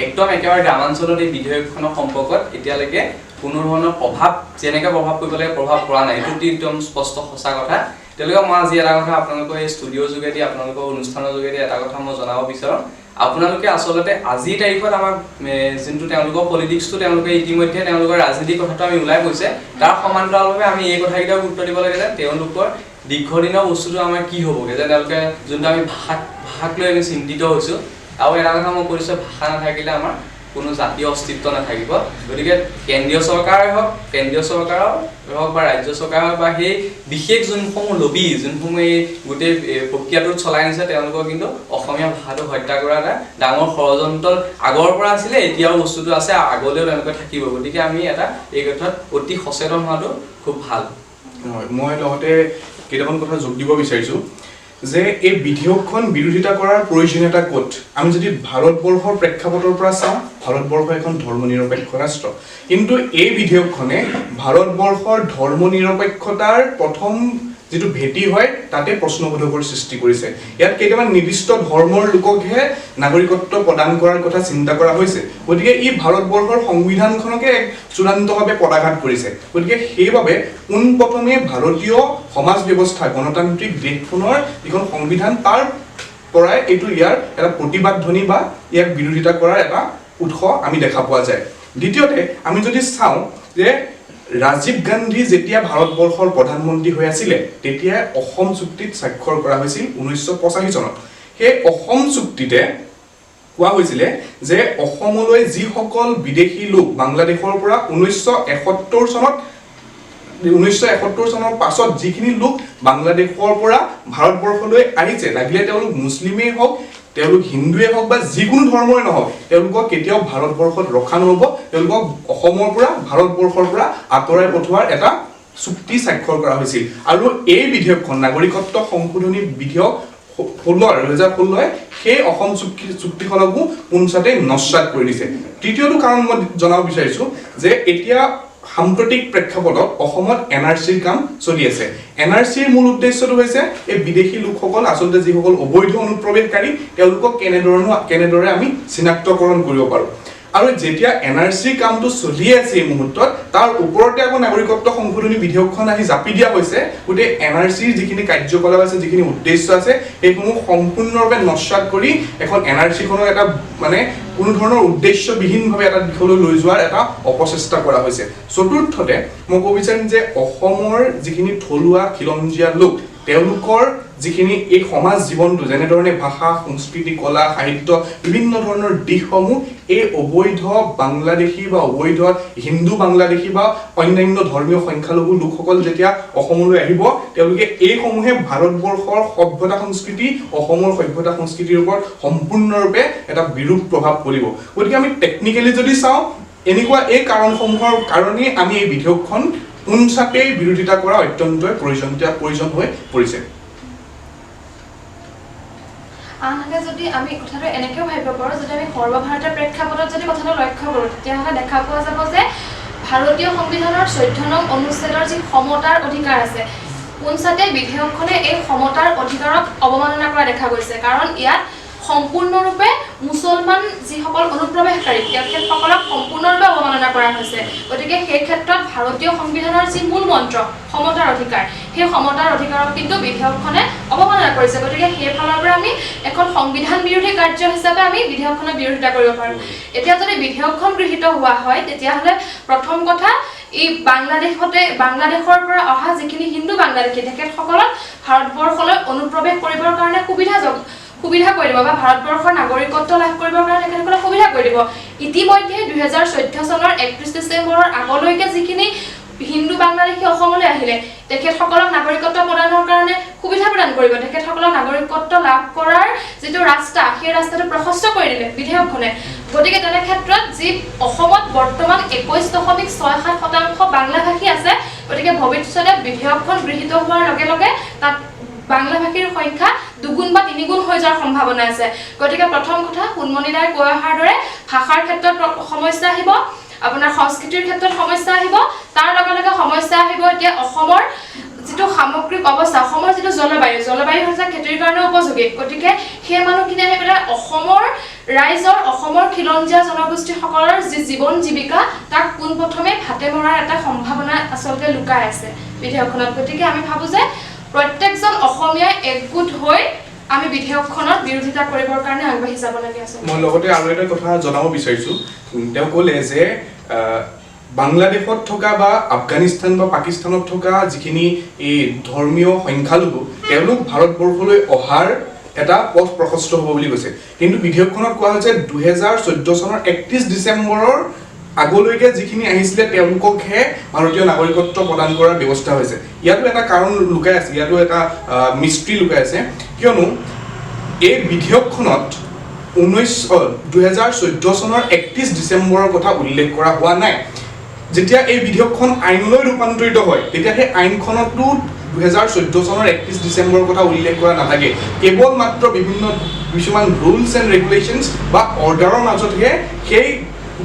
একদম একেবাৰে গ্ৰামাঞ্চলত এই বিধেয়কখনৰ সম্পৰ্কত এতিয়ালৈকে কোনো ধৰণৰ প্ৰভাৱ, যেনেকৈ প্ৰভাৱ পৰিব লাগে প্ৰভাৱ পৰা নাই, এইটো একদম স্পষ্ট সঁচা কথা। তেওঁলোকে মই আজি এটা কথা আপোনালোকৰ এই ষ্টুডিঅ'ৰ যোগেদি, আপোনালোকৰ অনুষ্ঠানৰ যোগেদি এটা কথা মই জনাব বিচাৰোঁ, আপোনালোকে আচলতে আজিৰ তাৰিখত আমাক যোনটো তেওঁলোকৰ পলিটিক্সটো, তেওঁলোকে ইতিমধ্যে তেওঁলোকৰ ৰাজনীতিৰ কথাটো আমি ওলাই গৈছে, তাৰ সমান্তৰালভাৱে আমি এই কথাকেইটাও গুৰুত্ব দিব লাগে যে তেওঁলোকৰ দীৰ্ঘদিনৰ বস্তুটো আমাৰ কি হ'বগৈ, যে তেওঁলোকে যোনটো আমি ভাষাক লৈ আমি চিন্তিত হৈছোঁ। আৰু এটা কথা মই কৈছোঁ, ভাষা নাথাকিলে আমাৰ কোনো জাতীয় অস্তিত্ব নাথাকিব। গতিকে কেন্দ্ৰীয় চৰকাৰে হওক, কেন্দ্ৰীয় চৰকাৰৰ হওক বা ৰাজ্য চৰকাৰে হওক বা সেই বিশেষ যোনসমূহ লবি, যোনসমূহ এই গোটেই প্ৰক্ৰিয়াটোত চলাই নিছে, তেওঁলোকৰ কিন্তু অসমীয়া ভাষাটো হত্যা কৰা এটা ডাঙৰ ষড়যন্ত্ৰ আগৰ পৰা আছিলে, এতিয়াও বস্তুটো আছে, আগলৈও তেওঁলোকে থাকিব। গতিকে আমি এটা এই কথাত অতি সচেতন হোৱাটো খুব ভাল। মই লগতে কেইটামান কথা যোগ দিব বিচাৰিছোঁ যে এই বিধেয়কখন বিৰোধিতা কৰাৰ প্ৰয়োজনীয়তা ক'ত। আমি যদি ভাৰতবৰ্ষৰ প্ৰেক্ষাপটৰ পৰা চাওঁ, ভাৰতবৰ্ষ এখন ধৰ্মনিৰপেক্ষ ৰাষ্ট্ৰ, কিন্তু এই বিধেয়কখনে ভাৰতবৰ্ষৰ ধৰ্মনিৰপেক্ষতাৰ প্ৰথম যিটো ভেটি হয় তাতে প্ৰশ্নবোধকৰ সৃষ্টি কৰিছে। ইয়াত কেইটামান নিৰ্দিষ্ট ধৰ্মৰ লোককহে নাগৰিকত্ব প্ৰদান কৰাৰ কথা চিন্তা কৰা হৈছে, গতিকে ই ভাৰতবৰ্ষৰ সংবিধানখনকে এক চূড়ান্তভাৱে পদাঘাত কৰিছে। গতিকে সেইবাবে পোনপ্ৰথমে ভাৰতীয় সমাজ ব্যৱস্থা, গণতান্ত্ৰিক দেশখনৰ যিখন সংবিধান, তাৰ পৰাই এইটো ইয়াৰ এটা প্ৰতিবাদ ধ্বনি বা ইয়াক বিৰোধিতা কৰাৰ এটা উৎস আমি দেখা পোৱা যায়। দ্বিতীয়তে আমি যদি চাওঁ যে ৰাজীৱ গান্ধী যেতিয়া ভাৰতবৰ্ষৰ প্ৰধানমন্ত্ৰী হৈ আছিলে, তেতিয়া অসম চুক্তিত স্বাক্ষৰ কৰা হৈছিল 1985 চনত। সেই অসম চুক্তিতে কোৱা হৈছিলে যে অসমলৈ যিসকল বিদেশী লোক বাংলাদেশৰ পৰা 1971 চনত, 1971 চনৰ পাছত যিখিনি লোক বাংলাদেশৰ পৰা ভাৰতবৰ্ষলৈ আহিছে, লাগিলে তেওঁলোক মুছলিমেই হওক, তেওঁলোক হিন্দুৱে হওক বা যিকোনো ধৰ্মৰে নহওক, তেওঁলোকক কেতিয়াও ভাৰতবৰ্ষত ৰখা নহ'ব, তেওঁলোকক অসমৰ পৰা, ভাৰতবৰ্ষৰ পৰা আঁতৰাই পঠোৱাৰ এটা চুক্তি স্বাক্ষৰ কৰা হৈছিল। আৰু এই বিধেয়কখন, নাগৰিকত্ব সংশোধনী বিধেয়ক 2016, সেই অসম চুক্তিখনকো পোনচাতেই নস্যাৎ কৰি দিছে। তৃতীয়টো কাৰণ মই জনাব বিচাৰিছোঁ যে এতিয়া সাম্প্ৰতিক প্ৰেক্ষাপটত অসমত এন আৰ চিৰ কাম চলি আছে। এন আৰ চিৰ মূল উদ্দেশ্যটো হৈছে এই বিদেশী লোকসকল, আচলতে যিসকল অবৈধ অনুপ্ৰৱেশকাৰী, তেওঁলোকক কেনেদৰে আমি চিনাক্তকৰণ কৰিব পাৰোঁ। আৰু যেতিয়া এন আৰ চিৰ কামটো চলি আছে এই মুহূৰ্তত, তাৰ ওপৰতে আকৌ নাগৰিকত্ব সংশোধনী বিধেয়কখন আহি জাপি দিয়া হৈছে। গোটেই এন আৰ চিৰ যিখিনি কাৰ্যকলাপ আছে, যিখিনি উদ্দেশ্য আছে, সেইসমূহ সম্পূৰ্ণৰূপে নস্যাৎ কৰি এখন এন আৰ চিখনক এটা মানে কোনো ধৰণৰ উদ্দেশ্যবিহীনভাৱে এটা দিশলৈ লৈ যোৱাৰ এটা অপচেষ্টা কৰা হৈছে। চতুৰ্থতে মই ক'ব বিচাৰিম যে অসমৰ যিখিনি থলুৱা খিলঞ্জীয়া লোক, তেওঁলোকৰ যিখিনি এই সমাজ জীৱনটো যেনেধৰণে ভাষা, সংস্কৃতি, কলা, সাহিত্য বিভিন্ন ধৰণৰ দিশসমূহ এই অবৈধ বাংলাদেশী বা অবৈধ হিন্দু বাংলাদেশী বা অন্যান্য ধৰ্মীয় সংখ্যালঘু লোকসকল যেতিয়া অসমলৈ আহিব, তেওঁলোকে এইসমূহে ভাৰতবৰ্ষৰ সভ্যতা সংস্কৃতি, অসমৰ সভ্যতা সংস্কৃতিৰ ওপৰত সম্পূৰ্ণৰূপে এটা বিৰূপ প্ৰভাৱ পৰিব। গতিকে আমি টেকনিকেলি যদি চাওঁ, এনেকুৱা এই কাৰণসমূহৰ কাৰণেই আমি এই বিধেয়কখন পোনচাটেই বিৰোধিতা কৰা অত্যন্ত প্ৰয়োজন হৈ পৰিছে। আনহাতে যদি আমি কথাটো এনেকৈও ভাবিব পাৰোঁ, যদি আমি সৰ্বভাৰতীয় প্ৰেক্ষাপটত যদি কথাটো লক্ষ্য কৰোঁ, তেতিয়াহ'লে দেখা পোৱা যাব যে ভাৰতীয় সংবিধানৰ 14 নং অনুচ্ছেদৰ যি সমতাৰ অধিকাৰ আছে, পোনচাতে বিধেয়কখনে এই সমতাৰ অধিকাৰক অৱমাননা কৰা দেখা গৈছে। কাৰণ ইয়াত সম্পূৰ্ণৰূপে মুছলমান যিসকল অনুপ্ৰৱেশকাৰী, তেখেতসকলক সম্পূৰ্ণৰূপে অৱমাননা কৰা হৈছে। গতিকে সেই ক্ষেত্ৰত ভাৰতীয় সংবিধানৰ যি মূল মন্ত্ৰ সমতাৰ অধিকাৰ, সেই সমতাৰ অধিকাৰক কিন্তু বিধেয়কখনে অৱমাননা কৰিছে। গতিকে সেইফালৰ পৰা আমি এখন সংবিধান বিৰোধী কাৰ্য হিচাপে আমি বিধেয়কখনৰ বিৰোধিতা কৰিব পাৰোঁ। এতিয়া যদি বিধেয়কখন গৃহীত হোৱা হয়, তেতিয়াহ'লে প্ৰথম কথা ই বাংলাদেশৰ পৰা অহা যিখিনি হিন্দু বাংলাদেশী, তেখেতসকলক ভাৰতবৰ্ষলৈ অনুপ্ৰৱেশ কৰিবৰ কাৰণে সুবিধা কৰি দিব বা ভাৰতবৰ্ষৰ নাগৰিকত্ব লাভ কৰিবৰ কাৰণে তেখেতসকলক সুবিধা কৰি দিব। ইতিমধ্যে 2014 চনৰ 31 ডিচেম্বৰৰ আগলৈকে যিখিনি হিন্দু বাংলাদেশী অসমলৈ আহিলে, তেখেতসকলক নাগৰিকত্ব প্ৰদানৰ কাৰণে সুবিধা প্ৰদান কৰিব। তেখেতসকলক নাগৰিকত্ব লাভ কৰাৰ যিটো ৰাস্তা, সেই ৰাস্তাটো প্ৰশস্ত কৰি দিলে বিধেয়কখনে। গতিকে তেনে ক্ষেত্ৰত যি অসমত বৰ্তমান 21.67% বাংলাভাষী আছে, গতিকে ভৱিষ্যতে বিধেয়কখন গৃহীত হোৱাৰ লগে লগে তাত বাংলাভাষীৰ সংখ্যা দুগুণ বা তিনিগুণ হৈ যোৱাৰ সম্ভাৱনা আছে। গতিকে প্ৰথম কথা সোণমণি দাই কৈ অহাৰ দৰে ভাষাৰ ক্ষেত্ৰত সমস্যা আহিব, আপোনাৰ সংস্কৃতিৰ ক্ষেত্ৰত সমস্যা আহিব, তাৰ লগে লগে সমস্যা আহিব এতিয়া অসমৰ যিটো সামগ্ৰিক অৱস্থা, অসমৰ যিটো জলবায়ু, জলবায়ু হৈছে খেতিৰ কাৰণে উপযোগী। গতিকে সেই মানুহখিনি আহি পেলাই অসমৰ ৰাইজৰ, অসমৰ খিলঞ্জীয়া জনগোষ্ঠীসকলৰ যি জীৱন জীৱিকা, তাক পোনপ্ৰথমে ভাতে মৰাৰ এটা সম্ভাৱনা আচলতে লুকাই আছে বিধেয়কখনত। গতিকে আমি ভাবোঁ যে প্ৰত্যেকজন অসমীয়াই একগোট হৈ আমি বিধেয়কখনৰ বিৰোধিতা কৰিবৰ কাৰণে আগবাঢ়ি যাব লাগে। আচলতে মই লগতে আৰু এটা কথা জনাব বিচাৰিছোঁ। তেওঁ ক'লে যে বাংলাদেশত থকা বা আফগানিস্তান বা পাকিস্তানত থকা যিখিনি এই ধৰ্মীয় সংখ্যালঘু, তেওঁলোক ভাৰতবৰ্ষলৈ অহাৰ এটা পথ প্ৰশস্ত হ'ব বুলি কৈছে। কিন্তু বিধেয়কখনত কোৱা হৈছে 2014 চনৰ 31 ডিচেম্বৰৰ আগলৈকে যিখিনি আহিছিলে তেওঁলোককহে ভাৰতীয় নাগৰিকত্ব প্ৰদান কৰাৰ ব্যৱস্থা হৈছে। ইয়াতো এটা কাৰণ লুকাই আছে, ইয়াতো এটা মিষ্ট্ৰি লুকাই আছে। কিয়নো এই বিধেয়কখনত 2014 চনৰ 31 ডিচেম্বৰৰ কথা উল্লেখ কৰা হোৱা নাই। যেতিয়া এই বিধেয়কখন আইনলৈ ৰূপান্তৰিত হয়, তেতিয়া সেই আইনখনতো 2014 চনৰ 31 ডিচেম্বৰৰ কথা উল্লেখ কৰা নাথাকে। কেৱল মাত্ৰ বিভিন্ন কিছুমান ৰুলছ এণ্ড ৰেগুলেশ্যনছ বা অৰ্ডাৰৰ মাজতহে সেই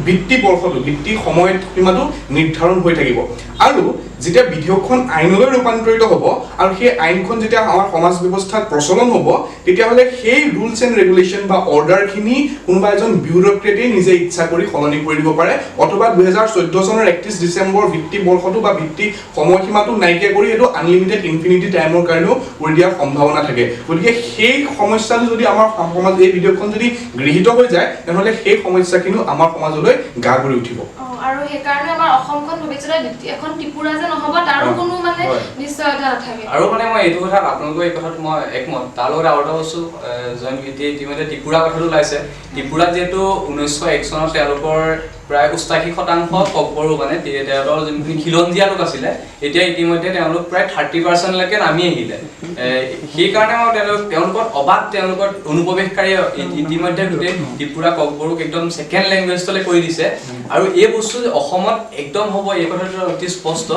ভিত্তি বৰ্ষটো, ভিত্তি সময়সীমাটো নিৰ্ধাৰণ হৈ থাকিব। আৰু যেতিয়া বিধেয়কখন আইনলৈ ৰূপান্তৰিত হ'ব আৰু সেই আইনখন যেতিয়া আমাৰ সমাজ ব্যৱস্থাত প্ৰচলন হ'ব, তেতিয়াহ'লে সেই ৰুলছ এণ্ড ৰেগুলেশ্যন বা অৰ্ডাৰখিনি কোনোবা এজন বিউৰ'ক্ৰেটেই নিজে ইচ্ছা কৰি সলনি কৰি দিব পাৰে, অথবা 2014 চনৰ 31 ডিচেম্বৰ ভিত্তি বৰ্ষটো বা ভিত্তি সময়সীমাটো নাইকিয়া কৰি সেইটো আনলিমিটেড ইনফিনিটি টাইমৰ কাৰণেও কৰি দিয়াৰ সম্ভাৱনা থাকে। গতিকে সেই সমস্যাটো যদি আমাৰ সমাজ এই বিধেয়কখন যদি গৃহীত হৈ যায়, তেনেহ'লে সেই সমস্যাখিনিও আমাৰ সমাজলৈ গা কৰি উঠিব। আৰু সেইকাৰণে আমাৰ অসমখন ভৱিষ্যতে এখন ত্ৰিপুৰা যে নহ'ব তাৰো কোনো মানে নিশ্চয়তা নাথাকে। আৰু মানে মই এইটো কথাত আপোনালোকৰ এই কথাত মই একমত। তাৰ লগতে আৰু এটা বস্তু জইন, এতিয়া ইতিমধ্যে ত্ৰিপুৰা কথাটো ওলাইছে। ত্ৰিপুৰাত যিহেতু 1901 চনত তেওঁলোকৰ প্ৰায় 88% ককবৰো মানে তেওঁলোকৰ যোনখিনি খিলঞ্জীয়া লোক আছিলে, এতিয়া ইতিমধ্যে তেওঁলোক প্ৰায় 30%লৈকে নামি আহিলে। সেইকাৰণে মই তেওঁলোকৰ অবাধ তেওঁলোকৰ অনুপ্ৰৱেশকাৰী ইতিমধ্যে গোটেই ত্ৰিপুৰা ককবৰুক একদম ছেকেণ্ড লেংগুৱেজলৈ কৰি দিছে। আৰু এই বস্তু যে অসমত একদম হ'ব এই কথাটো অতি স্পষ্ট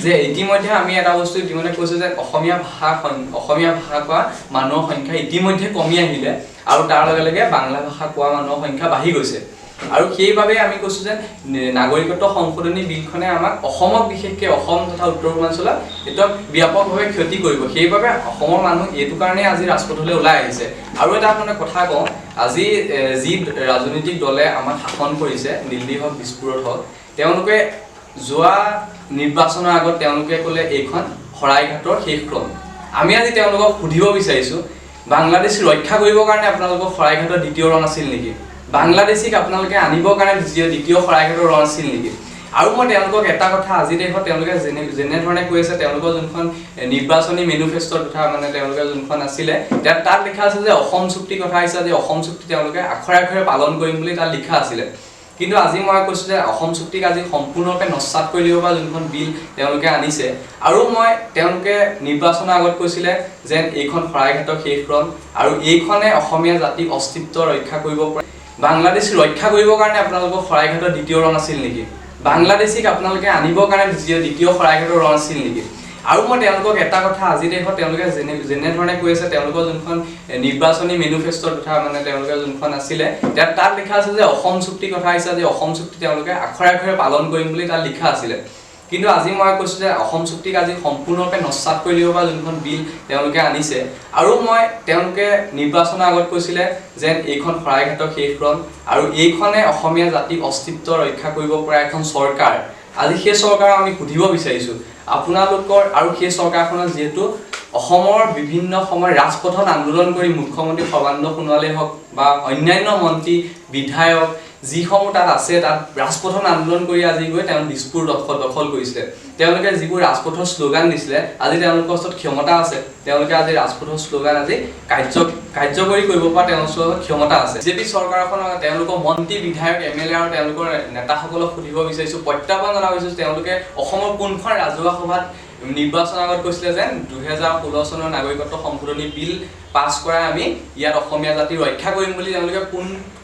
যে ইতিমধ্যে আমি এটা বস্তু ইতিমধ্যে কৈছোঁ যে অসমীয়া ভাষা কোৱা মানুহৰ সংখ্যা ইতিমধ্যে কমি আহিলে আৰু তাৰ লগে লগে বাংলা ভাষা কোৱা মানুহৰ সংখ্যা বাঢ়ি গৈছে। আৰু সেইবাবে আমি কৈছোঁ যে নাগৰিকত্ব সংশোধনী বিলখনে আমাক অসমক, বিশেষকৈ অসম তথা উত্তৰ পূৰ্বাঞ্চলত একদম ব্যাপকভাৱে ক্ষতি কৰিব। সেইবাবে অসমৰ মানুহ এইটো কাৰণেই আজি ৰাজপথলৈ ওলাই আহিছে। আৰু এটা আপোনাক কথা কওঁ আজি যি ৰাজনৈতিক দলে আমাক শাসন কৰিছে, দিল্লী হওক দিছপুৰত হওক, তেওঁলোকে যোৱা নিৰ্বাচনৰ আগত তেওঁলোকে ক'লে এইখন শৰাইঘাটৰ শেষ ৰণ। আমি আজি তেওঁলোকক সুধিব বিচাৰিছোঁ, বাংলাদেশী ৰক্ষা কৰিবৰ কাৰণে আপোনালোকৰ শৰাইঘাটৰ দ্বিতীয় ৰণ আছিল নেকি? বাংলাদেশীক আপোনালোকে আনিবৰ কাৰণে দ্বিতীয় শৰাইঘাটৰ ৰণ আছিল নেকি? আৰু মই তেওঁলোকক এটা কথা, আজি দেশত তেওঁলোকে যেনেধৰণে কৈ আছে, তেওঁলোকৰ যোনখন নিৰ্বাচনী মেনিফেষ্টৰ কথা, মানে তেওঁলোকে যোনখন আছিলে তাত লিখা আছে যে অসম চুক্তি কথা আহিছে, যে অসম চুক্তি তেওঁলোকে আখৰে আখৰে পালন কৰিম বুলি তাত লিখা আছিলে। কিন্তু আজি মই কৈছোঁ যে অসম চুক্তিক আজি সম্পূৰ্ণৰূপে নস্যাৎ কৰি দিব পৰা যোনখন বিল তেওঁলোকে আনিছে। আৰু মই তেওঁলোকে নিৰ্বাচনৰ আগত কৈছিলে যেন এইখন শৰাইঘাটৰ শেষ ৰণ আৰু এইখনে অসমীয়া জাতিৰ অস্তিত্ব ৰক্ষা কৰিব পৰা, বাংলাদেশী ৰক্ষা কৰিবৰ কাৰণে আপোনালোকৰ শৰাইঘাটৰ দ্বিতীয় ৰণ আছিল নেকি? বাংলাদেশীক আপোনালোকে আনিবৰ কাৰণে দ্বিতীয় শৰাইঘাটৰ ৰণ আছিল নেকি? আৰু মই তেওঁলোকক এটা কথা, আজি দেশত তেওঁলোকে যেনেধৰণে কৈ আছে, তেওঁলোকৰ যোনখন নিৰ্বাচনী মেনিফেষ্টৰ কথা, মানে তেওঁলোকে যোনখন আছিলে তাত লিখা আছে যে অসম চুক্তি কথা আহিছে, যে অসম চুক্তি তেওঁলোকে আখৰে আখৰে পালন কৰিম বুলি তাত লিখা আছিলে। কিন্তু আজি মই কৈছোঁ যে অসম চুক্তিক আজি সম্পূৰ্ণৰূপে নস্যাৎ কৰি দিব পৰা যোনখন বিল তেওঁলোকে আনিছে। আৰু মই তেওঁলোকে নিৰ্বাচনৰ আগত কৈছিলে যেন এইখন শৰাইঘাটৰ শেষ ৰণ আৰু এইখনে অসমীয়া জাতিৰ অস্তিত্ব ৰক্ষা কৰিব পৰা এখন চৰকাৰ। আজি সেই চৰকাৰক আমি সুধিব বিচাৰিছোঁ আপোনালোকৰ, আৰু সেই চৰকাৰখনত যিহেতু অসমৰ বিভিন্ন সময়ত ৰাজপথত আন্দোলন কৰি মুখ্যমন্ত্ৰী সৰ্বানন্দ সোণোৱালেই হওক বা অন্যান্য মন্ত্ৰী বিধায়ক যিসমূহ তাত আছে, তাত ৰাজপথত আন্দোলন কৰি আজি গৈ তেওঁ দিছপুৰ দখল কৰিছিলে। তেওঁলোকে যিবোৰ ৰাজপথৰ শ্লোগান দিছিলে, আজি তেওঁলোকৰ ওচৰত ক্ষমতা আছে, তেওঁলোকে আজি ৰাজপথৰ শ্লোগান আজি কাৰ্যকৰী কৰিব পৰা তেওঁলোকৰ ওচৰত ক্ষমতা আছে। বিজেপি চৰকাৰখনৰ তেওঁলোকৰ মন্ত্ৰী বিধায়ক এম এল এ আৰু তেওঁলোকৰ নেতাসকলক সুধিব বিচাৰিছোঁ, প্ৰত্যাহ্বান জনাব বিচাৰিছোঁ, তেওঁলোকে অসমৰ কোনখন ৰাজহুৱা সভাত নিৰ্বাচনৰ আগত কৈছিলে যেন 2016 চনৰ নাগৰিকত্ব সংশোধনী বিল পাছ কৰাই আমি ইয়াত অসমীয়া জাতি ৰক্ষা কৰিম বুলি তেওঁলোকে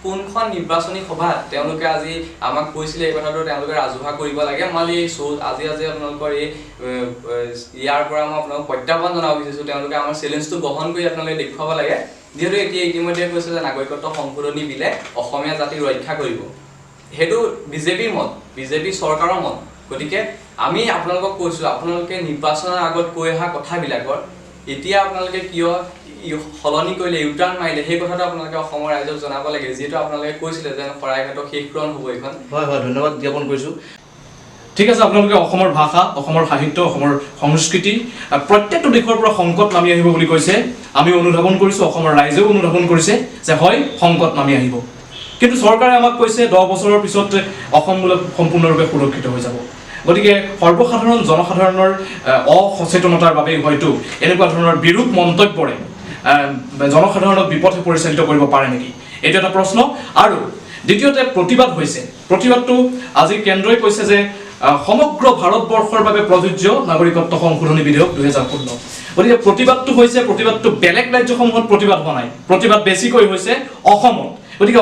কোনখন নিৰ্বাচনী সভাত তেওঁলোকে আজি আমাক কৈছিলে এই কথাটো তেওঁলোকে ৰাজহুৱা কৰিব লাগে। মই আজি আজি আপোনালোকৰ এই ইয়াৰ পৰা মই আপোনালোকক প্ৰত্যাহ্বান জনাব বিচাৰিছোঁ, তেওঁলোকে আমাৰ চেলেঞ্জটো গ্ৰহণ কৰি আপোনালোকে দেখুৱাব লাগে। যিহেতু এতিয়া ইতিমধ্যে কৈছে যে নাগৰিকত্ব সংশোধনী বিলে অসমীয়া জাতি ৰক্ষা কৰিব, সেইটো বিজেপিৰ মত, বিজেপি চৰকাৰৰ মত। গতিকে আমি আপোনালোকক কৈছোঁ, আপোনালোকে নিৰ্বাচনৰ আগত কৈ অহা কথাবিলাকৰ এতিয়া আপোনালোকে কিয় সলনি কৰিলে, ইউটাৰ্ণ মাৰিলে, সেই কথাটো আপোনালোকে অসমৰ ৰাইজক জনাব লাগে। যিহেতু আপোনালোকে কৈছিলে যে শৰাইঘাটৰ শেষ ৰণ হ'ব এইখন। হয় হয়, ধন্যবাদ জ্ঞাপন কৰিছোঁ। ঠিক আছে, আপোনালোকে অসমৰ ভাষা, অসমৰ সাহিত্য, অসমৰ সংস্কৃতি প্ৰত্যেকটো দিশৰ পৰা সংকট নামি আহিব বুলি কৈছে। আমি অনুধাৱন কৰিছোঁ, অসমৰ ৰাইজেও অনুধাৱন কৰিছে যে হয় সংকট নামি আহিব, কিন্তু চৰকাৰে আমাক কৈছে 10 বছৰৰ পিছত অসম বোলে সম্পূৰ্ণৰূপে সুৰক্ষিত হৈ যাব। গতিকে সৰ্বসাধাৰণ জনসাধাৰণৰ অসচেতনতাৰ বাবেই হয়তো এনেকুৱা ধৰণৰ বিৰূপ মন্তব্যৰে জনসাধাৰণক বিপথে পৰিচালিত কৰিব পাৰে নেকি, এইটো এটা প্ৰশ্ন। আৰু দ্বিতীয়তে প্ৰতিবাদ হৈছে, প্ৰতিবাদটো আজি কেন্দ্ৰই কৈছে যে সমগ্ৰ ভাৰতবৰ্ষৰ বাবে প্ৰযোজ্য নাগৰিকত্ব সংশোধনী বিধেয়ক 2016। গতিকে প্ৰতিবাদটো হৈছে, প্ৰতিবাদটো বেলেগ ৰাজ্যসমূহত প্ৰতিবাদ হোৱা নাই, প্ৰতিবাদ বেছিকৈ হৈছে অসমত। গতিকে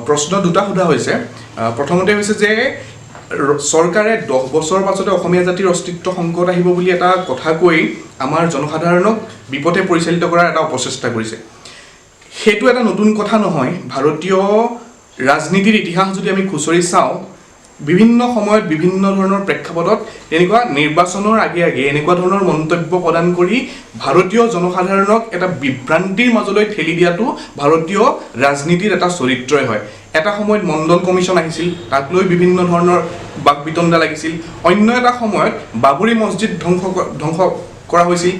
প্ৰশ্ন দুটা সোধা হৈছে। প্ৰথমতে হৈছে যে চৰকাৰে 10 বছৰৰ পাছতে অসমীয়া জাতিৰ অস্তিত্ব সংকট আহিব বুলি এটা কথা কৈ আমাৰ জনসাধাৰণক বিপথে পৰিচালিত কৰাৰ এটা অপচেষ্টা কৰিছে। সেইটো এটা নতুন কথা নহয়। ভাৰতীয় ৰাজনীতিৰ ইতিহাস যদি আমি খুচৰি চাওঁ, বিভিন্ন সময়ত বিভিন্ন ধৰণৰ প্ৰেক্ষাপটত তেনেকুৱা নিৰ্বাচনৰ আগে আগে এনেকুৱা ধৰণৰ মন্তব্য প্ৰদান কৰি ভাৰতীয় জনসাধাৰণক এটা বিভ্ৰান্তিৰ মাজলৈ ঠেলি দিয়াটো ভাৰতীয় ৰাজনীতিৰ এটা চৰিত্ৰই হয়। এটা সময়ত মণ্ডল কমিশ্যন আহিছিল, তাক লৈ বিভিন্ন ধৰণৰ বাক বিতণ্ডা লাগিছিল। অন্য এটা সময়ত বাবৰি মছজিদ ধ্বংস কৰা হৈছিল,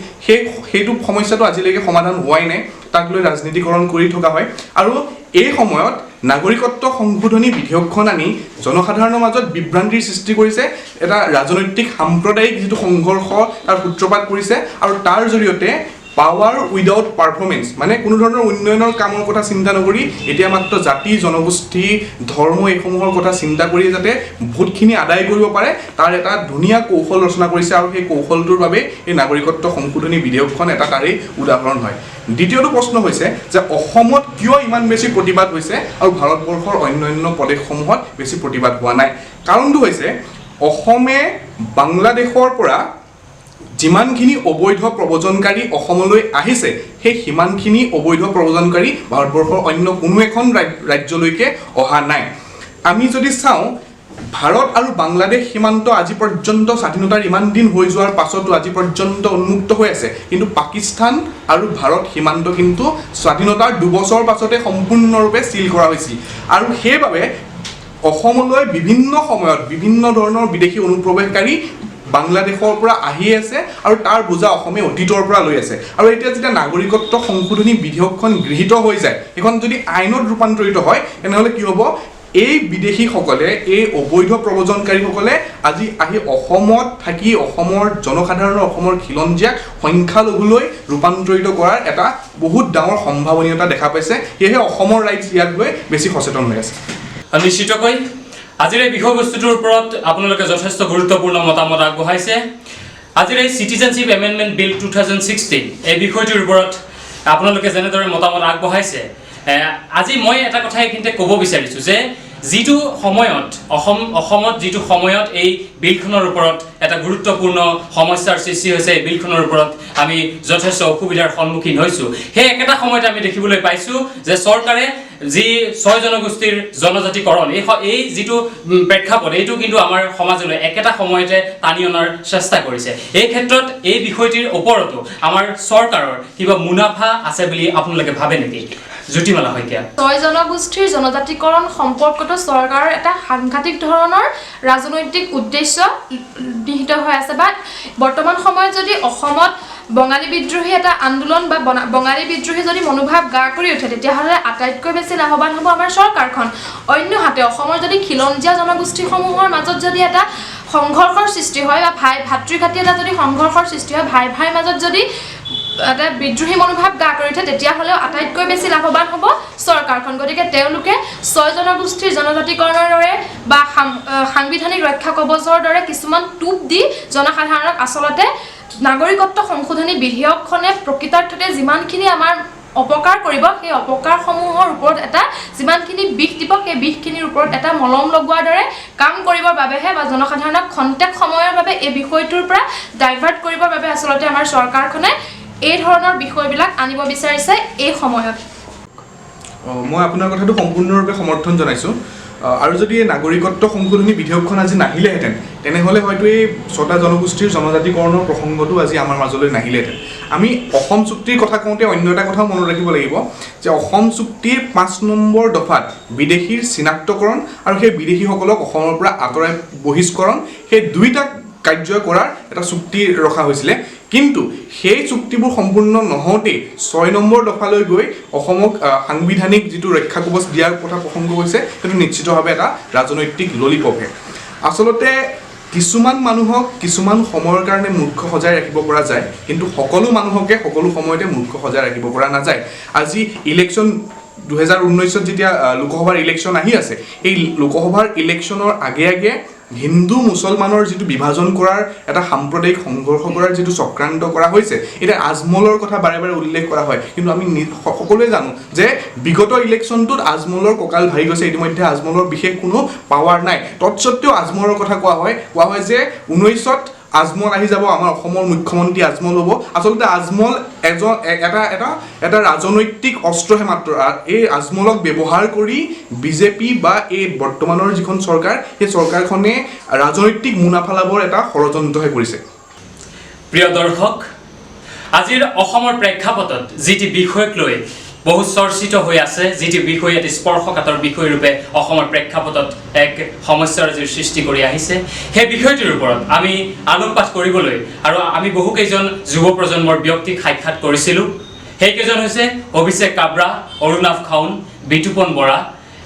সেইটো সমস্যাটো আজিলৈকে সমাধান হোৱাই নাই, তাক লৈ ৰাজনীতিকৰণ কৰি থকা হয়। আৰু এই সময়ত নাগৰিকত্ব সংশোধনী বিধেয়কখন আনি জনসাধাৰণৰ মাজত বিভ্ৰান্তিৰ সৃষ্টি কৰিছে, এটা ৰাজনৈতিক সাম্প্ৰদায়িক যিটো সংঘৰ্ষ তাৰ সূত্ৰপাত কৰিছে। আৰু তাৰ জৰিয়তে পাৱাৰ উইদাউট পাৰফৰ্মেঞ্চ, মানে কোনো ধৰণৰ উন্নয়নৰ কামৰ কথা চিন্তা নকৰি এতিয়া মাত্ৰ জাতি, জনগোষ্ঠী, ধৰ্ম এইসমূহৰ কথা চিন্তা কৰি যাতে ভোটখিনি আদায় কৰিব পাৰে তাৰ এটা ধুনীয়া কৌশল ৰচনা কৰিছে। আৰু সেই কৌশলটোৰ বাবে এই নাগৰিকত্ব সংশোধনী বিধেয়কখন এটা তাৰেই উদাহৰণ হয়। দ্বিতীয়টো প্ৰশ্ন হৈছে যে অসমত কিয় ইমান বেছি প্ৰতিবাদ হৈছে আৰু ভাৰতবৰ্ষৰ অন্যান্য প্ৰদেশসমূহত বেছি প্ৰতিবাদ হোৱা নাই? কাৰণটো হৈছে অসমে বাংলাদেশৰ পৰা যিমানখিনি অবৈধ প্ৰব্ৰজনকাৰী অসমলৈ আহিছে, সেই সিমানখিনি অবৈধ প্ৰব্ৰজনকাৰী ভাৰতবৰ্ষৰ অন্য কোনো এখন ৰাজ্যলৈকে অহা নাই। আমি যদি চাওঁ, ভাৰত আৰু বাংলাদেশ সীমান্ত আজি পৰ্যন্ত স্বাধীনতাৰ ইমান দিন হৈ যোৱাৰ পাছতো আজি পৰ্যন্ত উন্মুক্ত হৈ আছে, কিন্তু পাকিস্তান আৰু ভাৰত সীমান্ত কিন্তু স্বাধীনতাৰ 2 বছৰ পাছতে সম্পূৰ্ণৰূপে চিল কৰা হৈছিল। আৰু সেইবাবে অসমলৈ বিভিন্ন সময়ত বিভিন্ন ধৰণৰ বিদেশী অনুপ্ৰৱেশকাৰী বাংলাদেশৰ পৰা আহি আছে আৰু তাৰ বোজা অসমে অতীতৰ পৰা লৈ আছে। আৰু এতিয়া যেতিয়া নাগৰিকত্ব সংশোধনী বিধেয়কখন গৃহীত হৈ যায়, সেইখন যদি আইনত ৰূপান্তৰিত হয়, তেনেহ'লে কি হ'ব? এই বিদেশীসকলে, এই অবৈধ প্ৰব্ৰজনকাৰীসকলে আজি আহি অসমত থাকি অসমৰ জনসাধাৰণৰ, অসমৰ খিলঞ্জীয়াক সংখ্যালঘুলৈ ৰূপান্তৰিত কৰাৰ এটা বহুত ডাঙৰ সম্ভাৱনীয়তা দেখা পাইছে। সেয়েহে অসমৰ ৰাইজ ইয়াক লৈ বেছি সচেতন হৈ আছে। নিশ্চিতকৈ আজিৰ এই বিষয়বস্তুটোৰ ওপৰত আপোনালোকে যথেষ্ট গুৰুত্বপূৰ্ণ মতামত আগবঢ়াইছে। আজিৰ এই Citizenship Amendment Bill 2016, এই বিষয়টোৰ ওপৰত আপোনালোকে যেনেদৰে মতামত আগবঢ়াইছে, আজি মই এটা কথা এইখিনিতে ক'ব বিচাৰিছোঁ যে যিটো সময়ত অসমত যিটো সময়ত এই বিলখনৰ ওপৰত এটা গুৰুত্বপূৰ্ণ সমস্যাৰ সৃষ্টি হৈছে, এই বিলখনৰ ওপৰত আমি যথেষ্ট অসুবিধাৰ সন্মুখীন হৈছোঁ, সেই একেটা সময়তে আমি দেখিবলৈ পাইছোঁ যে চৰকাৰে যি ছয় জনগোষ্ঠীৰ জনজাতিকৰণ, এই যিটো প্ৰেক্ষাপট, এইটো কিন্তু আমাৰ সমাজলৈ একেটা সময়তে টানি অনাৰ চেষ্টা কৰিছে। এই ক্ষেত্ৰত এই বিষয়টিৰ ওপৰতো আমাৰ চৰকাৰৰ কিবা মুনাফা আছে বুলি আপোনালোকে ভাবে নেকি? জ্যোতিমালা শইকীয়া। ছয় জনগোষ্ঠীৰ জনজাতিকৰণ সম্পৰ্কটো চৰকাৰৰ এটা সাংঘাতিক ধৰণৰ ৰাজনৈতিক উদ্দেশ্য নিহিত হৈ আছে। বা বৰ্তমান সময়ত যদি অসমত বঙালী বিদ্ৰোহী এটা আন্দোলন বা বঙালী বিদ্ৰোহী যদি মনোভাৱ গা কৰি উঠে, তেতিয়াহ'লে আটাইতকৈ বেছি লাভৱান হ'ব আমাৰ চৰকাৰখন। অন্যহাতে অসমৰ যদি খিলঞ্জীয়া জনগোষ্ঠীসমূহৰ মাজত যদি এটা সংঘৰ্ষৰ সৃষ্টি হয় বা ভাই ভাতৃঘাতী এটা যদি সংঘৰ্ষৰ সৃষ্টি হয়, ভাই ভাইৰ মাজত যদি এটা বিদ্ৰোহী মনোভাৱ গা কৰি উঠে, তেতিয়াহ'লেও আটাইতকৈ বেছি লাভৱান হ'ব চৰকাৰখন। গতিকে তেওঁলোকে ছয় জনগোষ্ঠীৰ জনজাতিকৰণৰ দৰে বা সাংবিধানিক ৰক্ষা কৱচৰ দৰে কিছুমান টোপ দি জনসাধাৰণক আচলতে নাগৰিকত্ব সংশোধনী বিধেয়কখনে প্ৰকৃতাৰ্থতে যিমানখিনি আমাৰ অপকাৰ কৰিব, সেই অপকাৰসমূহৰ ওপৰত এটা যিমানখিনি বিষ দিব, সেই বিষখিনিৰ ওপৰত এটা মলম লগোৱাৰ দৰে কাম কৰিবৰ বাবেহে বা জনসাধাৰণক খন্তেক সময়ৰ বাবে এই বিষয়টোৰ পৰা ডাইভাৰ্ট কৰিবৰ বাবে আচলতে আমাৰ চৰকাৰখনে এই ধৰণৰ বিষয়বিলাক আনিব বিচাৰিছে এই সময়ত। মই আপোনাৰ কথাটো সম্পূৰ্ণৰূপে সমৰ্থন জনাইছোঁ। আৰু যদি এই নাগৰিকত্ব সংশোধনী বিধেয়কখন আজি নাহিলেহেঁতেন, তেনেহ'লে হয়তো এই ছটা জনগোষ্ঠীৰ জনজাতিকৰণৰ প্ৰসংগটো আজি আমাৰ মাজলৈ নাহিলেহেঁতেন। আমি অসম চুক্তিৰ কথা কওঁতে অন্য এটা কথাও মনত ৰাখিব লাগিব যে অসম চুক্তিৰ 5 নম্বৰ দফাত বিদেশীৰ চিনাক্তকৰণ আৰু সেই বিদেশীসকলক অসমৰ পৰা আঁতৰাই বহিষ্কৰণ, সেই দুইটা কাৰ্য কৰাৰ এটা চুক্তি ৰখা হৈছিলে। কিন্তু সেই চুক্তিবোৰ সম্পূৰ্ণ নহওঁতেই 6 নম্বৰ দফালৈ গৈ অসমক সাংবিধানিক যিটো ৰক্ষা কৱচ দিয়াৰ কথা প্ৰসংগ হৈছে, সেইটো নিশ্চিতভাৱে এটা ৰাজনৈতিক ললিপপহে। আচলতে কিছুমান মানুহক কিছুমান সময়ৰ কাৰণে মূৰ্খ সজাই ৰাখিব পৰা যায়, কিন্তু সকলো মানুহকে সকলো সময়তে মূৰ্খ সজাই ৰাখিব পৰা নাযায়। আজি ইলেকশ্যন, 2019ত যেতিয়া লোকসভাৰ ইলেকশ্যন আহি আছে, এই লোকসভাৰ ইলেকশ্যনৰ আগে আগে হিন্দু মুছলমানৰ যিটো বিভাজন কৰাৰ, এটা সাম্প্ৰদায়িক সংঘৰ্ষ কৰাৰ যিটো চক্ৰান্ত কৰা হৈছে, এতিয়া আজমলৰ কথা বাৰে বাৰে উল্লেখ কৰা হয়, কিন্তু আমি সকলোৱে জানো যে বিগত ইলেকশ্যনটোত আজমলৰ কঁকাল ভাগি গৈছে। ইতিমধ্যে আজমলৰ বিশেষ কোনো পাৱাৰ নাই। তৎসত্বেও আজমলৰ কথা কোৱা হয়। কোৱা হয় যে 19ত আজমল আহি যাব, আমাৰ অসমৰ মুখ্যমন্ত্ৰী আজমল হ'ব। আচলতে আজমল এজন এটা এটা এটা ৰাজনৈতিক অস্ত্ৰহে মাত্ৰ। এই আজমলক ব্যৱহাৰ কৰি বিজেপি বা এই বৰ্তমানৰ যিখন চৰকাৰ, সেই চৰকাৰখনে ৰাজনৈতিক মুনাফা লাভৰ এটা ষড়যন্ত্ৰহে কৰিছে। প্ৰিয় দৰ্শক, আজিৰ অসমৰ প্ৰেক্ষাপটত যিটি বিষয়ক লৈ বহু চৰ্চিত হৈ আছে, যিটি বিষয় এটি স্পৰ্শকাতৰ বিষয় ৰূপে অসমৰ প্ৰেক্ষাপটত এক সমস্যাৰ যি সৃষ্টি কৰি আহিছে, সেই বিষয়টোৰ ওপৰত আমি আলোকপাত কৰিবলৈ আৰু আমি বহুকেইজন যুৱ প্ৰজন্মৰ ব্যক্তিক সাক্ষাৎ কৰিছিলোঁ। সেইকেইজন হৈছে অভিষেক কাব্ৰা, অৰুণাভ খাউন, বিতুপন বৰা।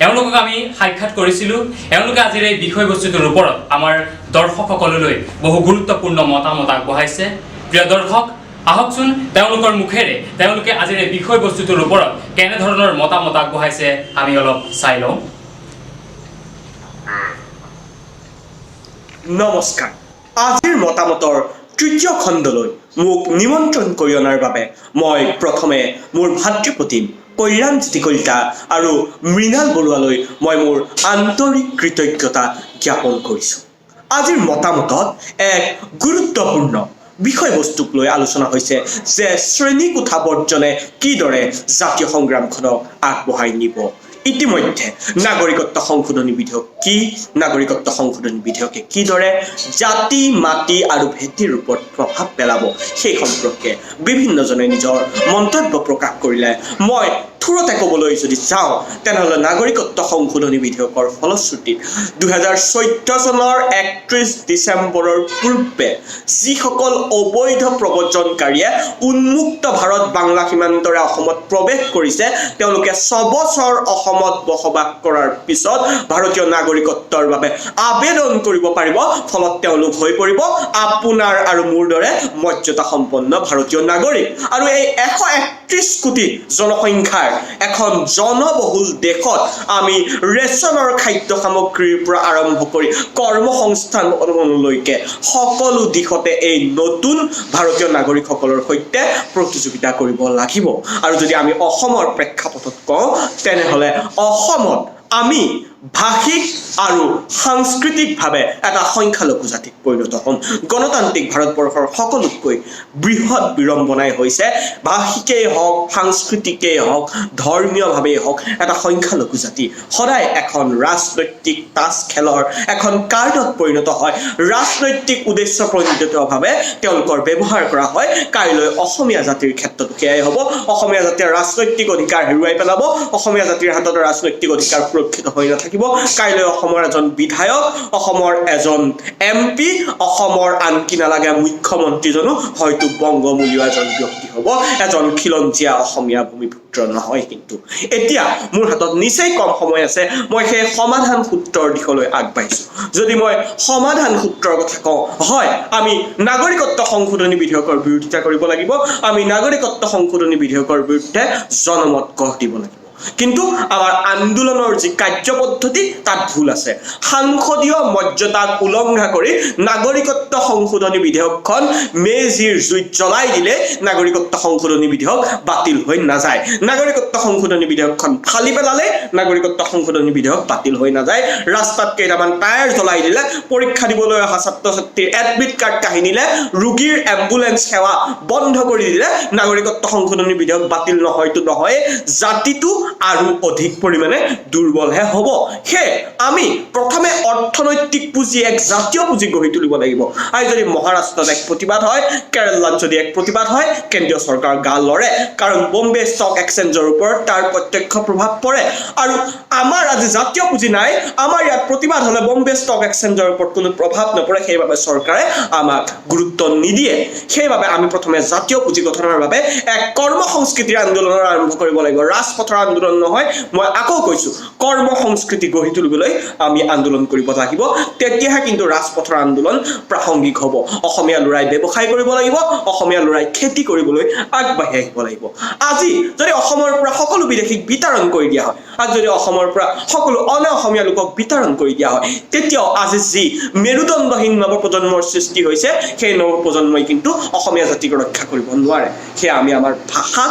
এওঁলোকক আমি সাক্ষাৎ কৰিছিলোঁ। এওঁলোকে আজিৰ এই বিষয়বস্তুটোৰ ওপৰত আমাৰ দৰ্শকসকললৈ বহু গুৰুত্বপূৰ্ণ মতামত আগবঢ়াইছে। প্ৰিয় দৰ্শক, আহকচোন তেওঁলোকৰ মুখেৰে তেওঁলোকে আজিৰ এই বিষয়বস্তুটোৰ ওপৰত কেনেধৰণৰ মতামত আগবঢ়াইছে আমি অলপ চাই লওঁ। নমস্কাৰ। আজিৰ মতামতৰ তৃতীয় খণ্ডলৈ মোক নিমন্ত্ৰণ কৰি অনাৰ বাবে মই প্ৰথমে মোৰ ভাতৃপ্ৰতিম কল্যাণজ্যোতি কলিতা আৰু মৃণাল বৰুৱালৈ মই মোৰ আন্তৰিক কৃতজ্ঞতা জ্ঞাপন কৰিছোঁ। আজিৰ মতামতত এক গুৰুত্বপূৰ্ণ বিষয়বস্তুক লৈ আলোচনা হৈছে যে শ্ৰেণীকোঠা বৰ্জনে কিদৰে জাতীয় সংগ্ৰামখনক আগবঢ়াই নিব। ইতিমধ্যে নাগৰিকত্ব সংশোধনী বিধেয়ক কি, নাগৰিকত্ব সংশোধনী বিধেয়কে কিদৰে জাতি, মাটি আৰু ভেটিৰ ওপৰত প্ৰভাৱ পেলাব সেই সম্পৰ্কে বিভিন্নজনে নিজৰ মন্তব্য প্ৰকাশ কৰিলে। মই থোৰতে ক'বলৈ যদি যাওঁ, তেনেহ'লে নাগৰিকত্ব সংশোধনী বিধেয়কৰ ফলশ্ৰুতিত 2014 চনৰ 31 ডিচেম্বৰৰ পূৰ্বে যিসকল অবৈধ প্ৰব্ৰজনকাৰীয়ে উন্মুক্ত ভাৰত বাংলা সীমান্তৰে অসমত প্ৰৱেশ কৰিছে, তেওঁলোকে 6 বছৰ অসমত বসবাস কৰাৰ পিছত ভাৰতীয় নাগৰিকত্বৰ বাবে আবেদন কৰিব পাৰিব। ফলত তেওঁলোক হৈ পৰিব আপোনাৰ আৰু মোৰ দৰে মৰ্যাদা সম্পন্ন ভাৰতীয় নাগৰিক। আৰু এই 131 কোটি জনসংখ্যাৰ এখন জনবহুল দেশত আমি ৰেচনৰ খাদ্য সামগ্ৰীৰ পৰা আৰম্ভ কৰি কৰ্মসংস্থাপনলৈকে সকলো দিশতে এই নতুন ভাৰতীয় নাগৰিকসকলৰ সৈতে প্ৰতিযোগিতা কৰিব লাগিব। আৰু যদি আমি অসমৰ প্ৰেক্ষাপটত কওঁ, তেনেহ'লে অসমত আমি ভাষিক আৰু সাংস্কৃতিকভাৱে এটা সংখ্যালঘু জাতিত পৰিণত হ'ম। গণতান্ত্ৰিক ভাৰতবৰ্ষৰ সকলোতকৈ বৃহৎ বিড়ম্বনাই হৈছে ভাষিকেই হওক, সাংস্কৃতিকেই হওক, ধৰ্মীয়ভাৱেই হওক, এটা সংখ্যালঘু জাতি সদায় এখন ৰাজনৈতিক তাচ খেলৰ এখন কাৰ্ডত পৰিণত হয়। ৰাজনৈতিক উদ্দেশ্য প্ৰণোদিতভাৱে তেওঁলোকৰ ব্যৱহাৰ কৰা হয়। কাইলৈ অসমীয়া জাতিৰ ক্ষেত্ৰতো সেয়াই হ'ব। অসমীয়া জাতিয়ে ৰাজনৈতিক অধিকাৰ হেৰুৱাই পেলাব। অসমীয়া জাতিৰ হাতত ৰাজনৈতিক অধিকাৰ সুৰক্ষিত হৈ নাথাকিব। কাইলৈ অসমৰ এজন বিধায়ক, অসমৰ এজন এম পি, অসমৰ আনকি নালাগে মুখ্যমন্ত্ৰীজনো হয়তো বংগমূলীয় এজন ব্যক্তি হ'ব, এজন খিলঞ্জীয়া অসমীয়া ভূমিপুত্ৰ নহয়। কিন্তু এতিয়া মোৰ হাতত নিচেই কম সময় আছে, মই সেই সমাধান সূত্ৰৰ দিশলৈ আগবাঢ়িছোঁ। যদি মই সমাধান সূত্ৰৰ কথা কওঁ, হয়, আমি নাগৰিকত্ব সংশোধনী বিধেয়কৰ বিৰোধিতা কৰিব লাগিব, আমি নাগৰিকত্ব সংশোধনী বিধেয়কৰ বিৰুদ্ধে জনমত গঢ় দিব লাগিব। কিন্তু আমাৰ আন্দোলনৰ যি কাৰ্যপদ্ধতি তাত ভুল আছে। সাংসদীয় মৰ্যাদাক উলংঘা কৰি নাগৰিকত্ব সংশোধনী বিধেয়কখন মেজিৰ জুইত জ্বলাই দিলে নাগৰিকত্ব সংশোধনী বিধেয়ক বাতিল হৈ নাযায়। নাগৰিকত্ব সংশোধনী বিধেয়কখন ফালি পেলালে নাগৰিকত্ব সংশোধনী বিধেয়ক বাতিল হৈ নাযায়। ৰাস্তাত কেইটামান টায়াৰ জ্বলাই দিলে, পৰীক্ষা দিবলৈ অহা ছাত্ৰ ছাত্ৰীৰ এডমিট কাৰ্ড কাঢ়ি নিলে, ৰোগীৰ এম্বুলেন্স সেৱা বন্ধ কৰি দিলে নাগৰিকত্ব সংশোধনী বিধেয়ক বাতিল নহয়তো নহয়, জাতিটো আৰু অধিক পৰিমাণে দুৰ্বলহে হ'ব। সেয়ে আমি প্ৰথমে অৰ্থনৈতিক পুঁজি, এক জাতীয় পুঁজি গঢ়ি তুলিব লাগিব। আৰু যদি মহাৰাষ্ট্ৰত এক প্ৰতিবাদ হয়, কেৰেলাত যদি এক প্ৰতিবাদ হয়, কেন্দ্ৰীয় চৰকাৰ গা লৰে, কাৰণ বম্বে ষ্টক এক্সচেঞ্জৰ ওপৰত তাৰ প্ৰত্যক্ষ প্ৰভাৱ পৰে। আৰু আমাৰ আজি জাতীয় পুঁজি নাই, আমাৰ ইয়াত প্ৰতিবাদ হ'লে বম্বে ষ্টক এক্সচেঞ্জৰ ওপৰত কোনো প্ৰভাৱ নপৰে, সেইবাবে চৰকাৰে আমাক গুৰুত্ব নিদিয়ে। সেইবাবে আমি প্ৰথমে জাতীয় পুঁজি গঠনৰ বাবে এক কৰ্ম সংস্কৃতিৰ আন্দোলনৰ আৰম্ভ কৰিব লাগিব। ৰাজপথৰ আন্দোলন নহয়, মই আকৌ কৈছো, কৰ্ম সংস্কৃতি গঢ়ি তুলিবলৈ আমি আন্দোলন কৰিব লাগিব। তেতিয়াহে কিন্তু ৰাজপথৰ আন্দোলন প্ৰাসংগিক হ'ব। অসমীয়া ল'ৰাই ব্যৱসায় কৰিব লাগিব, অসমীয়া ল'ৰাই খেতি কৰিবলৈ আগবাঢ়ি আহিব লাগিব। আজি যদি অসমৰ পৰা সকলো বিদেশীক বিতৰণ কৰি দিয়া হয়, আজি যদি অসমৰ পৰা সকলো অনা অসমীয়া লোকক বিতৰণ কৰি দিয়া হয়, তেতিয়াও আজি যি মেৰুদণ্ডহীন নৱপ্ৰজন্মৰ সৃষ্টি হৈছে, সেই নৱপ্ৰজন্মই কিন্তু অসমীয়া জাতিক ৰক্ষা কৰিব নোৱাৰে। সেয়া আমি আমাৰ ভাষা,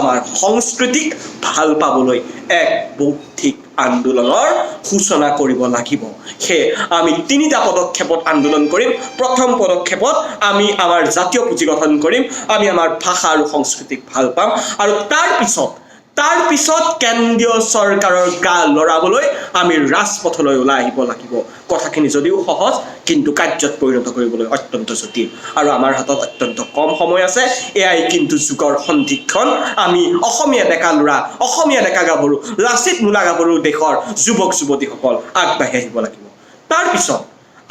আমাৰ সংস্কৃতিক ভাল পাবলৈ এক বৌদ্ধিক আন্দোলনৰ সূচনা কৰিব লাগিব। সেয়ে আমি তিনিটা পদক্ষেপত আন্দোলন কৰিম। প্ৰথম পদক্ষেপত আমি আমাৰ জাতীয় পুঁজি গঠন কৰিম, আমি আমাৰ ভাষা আৰু সংস্কৃতিক ভাল পাম, আৰু তাৰ পিছত কেন্দ্ৰীয় চৰকাৰৰ গা লৰাবলৈ আমি ৰাজপথলৈ ওলাই আহিব লাগিব। কথাখিনি যদিও সহজ, কিন্তু কাৰ্যত পৰিণত কৰিবলৈ অত্যন্ত জটিল, আৰু আমাৰ হাতত অত্যন্ত কম সময় আছে। এয়াই কিন্তু যুগৰ সন্ধিক্ষণ। আমি অসমীয়া ডেকা ল'ৰা, অসমীয়া ডেকা গাভৰু, লাচিত মূলা গাভৰু দেশৰ যুৱক যুৱতীসকল আগবাঢ়ি আহিব লাগিব। তাৰপিছত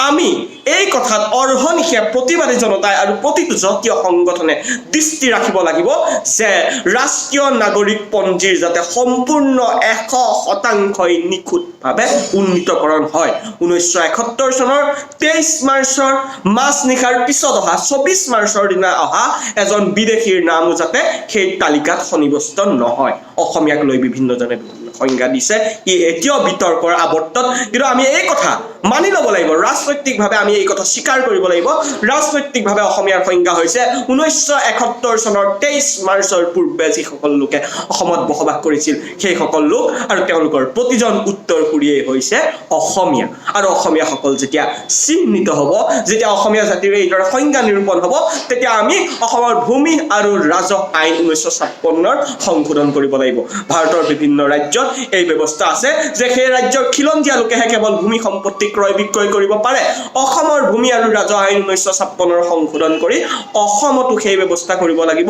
আমি এই কথাত অৰ্হনিশে প্ৰতিবাদী জনতাই আৰু প্ৰতিটো জাতীয় সংগঠনে দৃষ্টি ৰাখিব লাগিব যে ৰাষ্ট্ৰীয় নাগৰিক পঞ্জীৰ যাতে সম্পূৰ্ণ 100%ই নিখুঁতভাৱে উন্নীতকৰণ হয়। 1971 চনৰ 23 মাৰ্চৰ মাজনিশাৰ পিছত অহা 24 মাৰ্চৰ দিনা অহা এজন বিদেশীৰ নামো যাতে সেই তালিকাত সন্নিৱিষ্ট নহয়। অসমীয়াক লৈ বিভিন্নজনে বিভিন্ন সংজ্ঞা দিছে, ই এতিয়াও বিতৰ্কৰ আৱৰ্তত। কিন্তু আমি এই কথা মানি ল'ব লাগিব। ৰাজনৈতিকভাৱে আমি এই কথা স্বীকাৰ কৰিব লাগিব। ৰাজনৈতিকভাৱে অসমীয়াৰ সংজ্ঞা হৈছে 1971 চনৰ 23 মাৰ্চৰ পূৰ্বে যিসকল লোকে অসমত বসবাস কৰিছিল সেইসকল লোক আৰু তেওঁলোকৰ প্ৰতিজন উত্তৰসূৰীয়েই হৈছে অসমীয়া। আৰু অসমীয়াসকল যেতিয়া চিহ্নিত হ'ব, যেতিয়া অসমীয়া জাতিৰ এইদৰে সংজ্ঞা নিৰূপণ হ'ব, তেতিয়া আমি অসমৰ ভূমি আৰু ৰাজহ আইন 1956 সংশোধন কৰিব লাগিব। ভাৰতৰ বিভিন্ন ৰাজ্যত এই ব্যৱস্থা আছে যে সেই ৰাজ্যৰ খিলঞ্জীয়া লোকেহে কেৱল ভূমি সম্পত্তি ক্ৰয় বিক্ৰয় কৰিব পাৰে। অসমৰ ভূমি আৰু ৰাজহ আইন 1956 সংশোধন কৰি অসমতো সেই ব্যৱস্থা কৰিব লাগিব,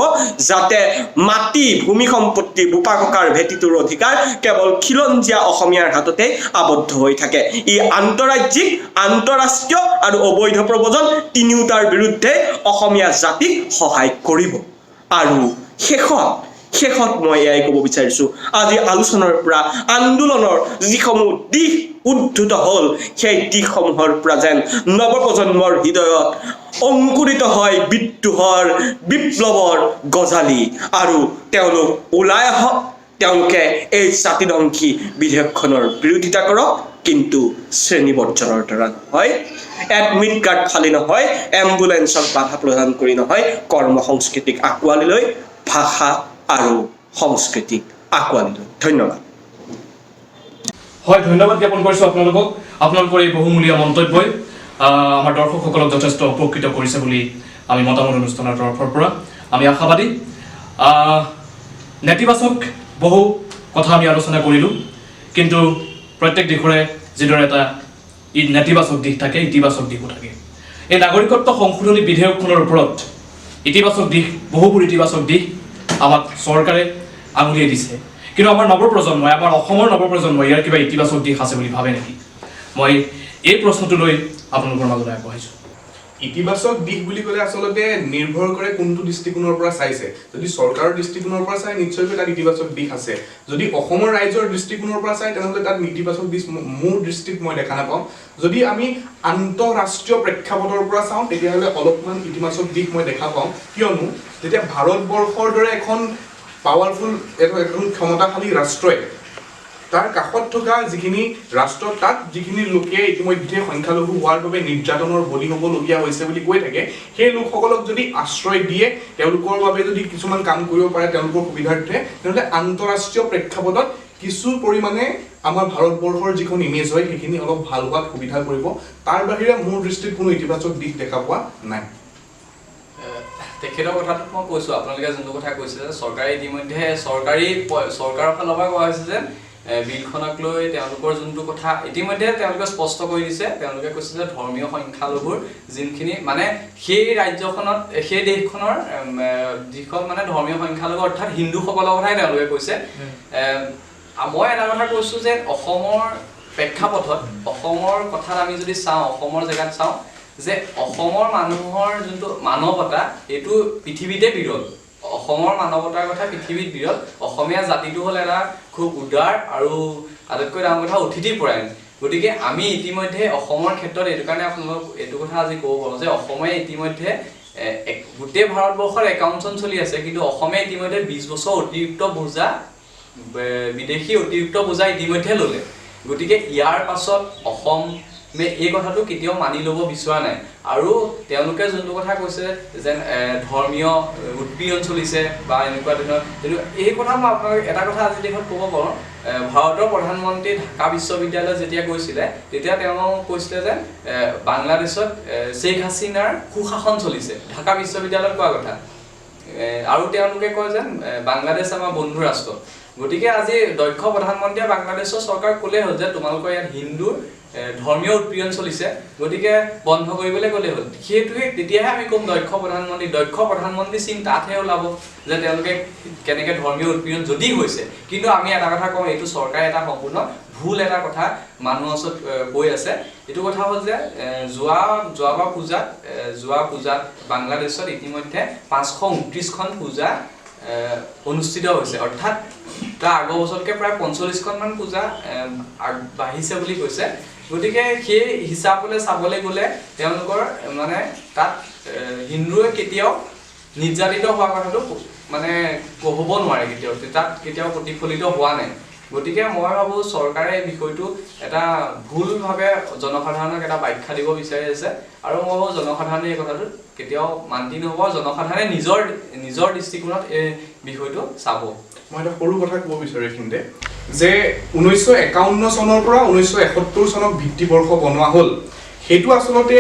যাতে মাটি, ভূমি সম্পত্তি, বোপা ককাৰ ভেটিটোৰ অধিকাৰ কেৱল খিলঞ্জীয়া অসমীয়াৰ হাততে আবদ্ধ হৈ থাকে। ই আন্তঃৰাজ্যিক, আন্তঃৰাষ্ট্ৰীয় আৰু অবৈধ প্ৰব্ৰজন তিনিওটাৰ বিৰুদ্ধে অসমীয়া জাতিক সহায় কৰিব। আৰু শেষত মই এয়াই ক'ব বিচাৰিছোঁ, আজি আলোচনাৰ পৰা আন্দোলনৰ যিসমূহ দিশ উদ্ধৃত হ'ল, সেই দিশসমূহৰ পৰা যেন নৱপ্ৰজন্মৰ হৃদয়ত অংকুৰিত হয় বিদ্ৰোহৰ, বিপ্লৱৰ গজালি আৰু তেওঁলোক ওলাই আহক, তেওঁলোকে এই জাতিধ্বংসী বিধেয়কখনৰ বিৰোধিতা কৰক, কিন্তু শ্ৰেণী বৰ্জনৰ দ্বাৰা নহয়, এডমিট কাৰ্ড ফালি নহয়, এম্বুলেন্সক বাধা প্ৰদান কৰি নহয়, কৰ্ম সংস্কৃতিক আঁকোৱালি লৈ, ভাষা আৰু সংস্কৃতিক আঁকোৱালি লৈ। ধন্যবাদ। হয়, ধন্যবাদ জ্ঞাপন কৰিছোঁ আপোনালোকক। আপোনালোকৰ এই বহুমূলীয়া মন্তব্যই আমাৰ দৰ্শকসকলক যথেষ্ট উপকৃত কৰিছে বুলি আমি মতামত অনুষ্ঠানৰ তৰফৰ পৰা আমি আশাবাদী। নেতিবাচক বহু কথা আমি আলোচনা কৰিলোঁ, কিন্তু প্ৰত্যেক দিশৰে যিদৰে এটা নেতিবাচক দিশ থাকে, ইতিবাচক দিশো থাকে। এই নাগৰিকত্ব সংশোধনী বিধেয়কখনৰ ওপৰত ইতিবাচক দিশ, বহুবোৰ ইতিবাচক দিশ আমাক চৰকাৰে আঙুলিয়াই দিছে, কিন্তু আমাৰ নৱপ্ৰজন্মই, আমাৰ অসমৰ নৱপ্ৰজন্মই ইয়াৰ কিবা ইতিবাচক দিশ আছে বুলি ভাবে নেকি? মই এই প্ৰশ্নটো লৈ আপোনালোকৰ মাজলৈ আগবাঢ়িছোঁ। ইতিবাচক দিশ বুলি ক'লে আচলতে নিৰ্ভৰ কৰে কোনটো দৃষ্টিকোণৰ পৰা চাইছে। যদি চৰকাৰৰ দৃষ্টিকোণৰ পৰা চাই, নিশ্চয়কৈ তাত ইতিবাচক দিশ আছে। যদি অসমৰ ৰাইজৰ দৃষ্টিকোণৰ পৰা চাই, তেনেহ'লে তাত নেতিবাচক দিশ মোৰ দৃষ্টিত মই দেখা নাপাওঁ। যদি আমি আন্তঃৰাষ্ট্ৰীয় প্ৰেক্ষাপটৰ পৰা চাওঁ, তেতিয়াহ'লে অলপমান ইতিবাচক দিশ মই দেখা পাওঁ। কিয়নো যেতিয়া ভাৰতবৰ্ষৰ দৰে এখন পাৱাৰফুল, এখন ক্ষমতাশালী ৰাষ্ট্ৰই তাৰ কাষত থকা যিখিনি ৰাষ্ট্ৰ, তাত যিখিনি লোকে ইতিমধ্যে সংখ্যালঘু হোৱাৰ বাবে নিৰ্যাতনৰ বলি হ'বলগীয়া হৈছে বুলি কৈ থাকে, সেই লোকসকলক যদি আশ্ৰয় দিয়ে, তেওঁলোকৰ বাবে যদি কিছুমান কাম কৰিব পাৰে তেওঁলোকৰ সুবিধাৰ্থে, তেনেহ'লে আন্তঃৰাষ্ট্ৰীয় প্ৰেক্ষাপটত কিছু পৰিমাণে আমাৰ ভাৰতবৰ্ষৰ যিখন ইমেজ হয়, সেইখিনি অলপ ভাল হোৱাত সুবিধা কৰিব। তাৰ বাহিৰে মোৰ দৃষ্টিত কোনো ইতিবাচক দিশ দেখা পোৱা নাই। তেখেতৰ কথাটোত মই কৈছোঁ, আপোনালোকে যোনটো কথা কৈছে যে চৰকাৰে ইতিমধ্যে চৰকাৰৰ ফালৰ পৰা কোৱা হৈছে যে বিলখনক লৈ তেওঁলোকৰ যোনটো কথা ইতিমধ্যে তেওঁলোকে স্পষ্ট কৰি দিছে। তেওঁলোকে কৈছে যে ধৰ্মীয় সংখ্যালঘুৰ যোনখিনি মানে সেই ৰাজ্যখনত, সেই দেশখনৰ যিখন মানে ধৰ্মীয় সংখ্যালঘু, অৰ্থাৎ হিন্দুসকলৰ কথাই তেওঁলোকে কৈছে। মই এটা কথা কৈছোঁ যে অসমৰ প্ৰেক্ষাপটত, অসমৰ কথাত আমি যদি চাওঁ, অসমৰ জেগাত চাওঁ যে অসমৰ মানুহৰ যোনটো মানৱতা, এইটো পৃথিৱীতে বিৰল। অসমৰ মানৱতাৰ কথা পৃথিৱীত বিৰল। অসমীয়া জাতিটো হ'ল এটা খুব উদাৰ আৰু আটাইতকৈ ডাঙৰ কথা অতিথিপৰায়ণ। গতিকে আমি ইতিমধ্যে অসমৰ ক্ষেত্ৰত এইটো কাৰণে আপোনালোক এইটো কথা আজি ক'ব পাৰোঁ যে অসমে ইতিমধ্যে গোটেই ভাৰতবৰ্ষৰ 51 চন চলি আছে, কিন্তু অসমে ইতিমধ্যে 20 বছৰ অতিৰিক্ত বোজা, বিদেশী অতিৰিক্ত বোজা ইতিমধ্যে ল'লে। গতিকে ইয়াৰ পাছত অসমে এই কথাটো কেতিয়াও মানি ল'ব বিচৰা নাই। আৰু তেওঁলোকে যোনটো কথা কৈছে যেন ধৰ্মীয় উৎপীড়ন চলিছে বা এনেকুৱা ধৰণৰ, কিন্তু এই কথা মই আপোনাক এটা কথা আজিৰ দেশত ক'ব পাৰোঁ, ভাৰতৰ প্ৰধানমন্ত্ৰী ঢাকা বিশ্ববিদ্যালয়ত যেতিয়া গৈছিলে, তেতিয়া তেওঁ কৈছিলে যে বাংলাদেশত শ্বেখ হাছিনাৰ সুশাসন চলিছে, ঢাকা বিশ্ববিদ্যালয়ত কোৱা কথা। আৰু তেওঁলোকে কয় যে বাংলাদেশ আমাৰ বন্ধু ৰাষ্ট্ৰ। গতিকে আজি দক্ষ প্ৰধানমন্ত্ৰীয়ে বাংলাদেশৰ চৰকাৰক ক'লেই হ'ল যে তোমালোকৰ ইয়াত হিন্দুৰ ধৰ্মীয় উৎপীড়ন চলিছে, গতিকে বন্ধ কৰিবলৈ ক'লেই হ'ল। সেইটোৱে তেতিয়াহে আমি ক'ম দক্ষ প্ৰধানমন্ত্ৰী। দক্ষ প্ৰধানমন্ত্ৰী চিন তাতহে ওলাব যে তেওঁলোকে কেনেকৈ ধৰ্মীয় উৎপীড়ন যদি হৈছে। কিন্তু আমি এটা কথা কওঁ, এইটো চৰকাৰে এটা সম্পূৰ্ণ ভুল এটা কথা মানুহৰ ওচৰত কৈ আছে। এইটো কথা হ'ল যে যোৱাবাৰ পূজাত, যোৱা পূজাত বাংলাদেশত ইতিমধ্যে 529খন পূজা অনুষ্ঠিত হৈছে, অৰ্থাৎ তাৰ আগৰ বছৰতকৈ প্ৰায় 45খনমান পূজা বাঢ়িছে বুলি কৈছে। গতিকে সেই হিচাপলৈ চাবলৈ গ'লে তেওঁলোকৰ মানে তাত হিন্দুৱে কেতিয়াও নিৰ্যাতিত হোৱা কথাটো মানে হ'ব নোৱাৰে, কেতিয়াও তাত কেতিয়াও প্ৰতিফলিত হোৱা নাই। গতিকে মই ভাবোঁ চৰকাৰে এই বিষয়টো এটা ভুলভাৱে জনসাধাৰণক এটা ব্যাখ্যা দিব বিচাৰি আছে আৰু মই ভাবোঁ জনসাধাৰণে এই কথাটোত কেতিয়াও মান্তি নহ'ব। জনসাধাৰণে নিজৰ নিজৰ দৃষ্টিকোণত এই বিষয়টো চাব। মই এটা সৰু কথা ক'ব বিচাৰোঁ এইখিনিতে যে 1951 চনৰ পৰা 1971 চনক ভিত্তিবৰ্ষ বনোৱা হ'ল। সেইটো আচলতে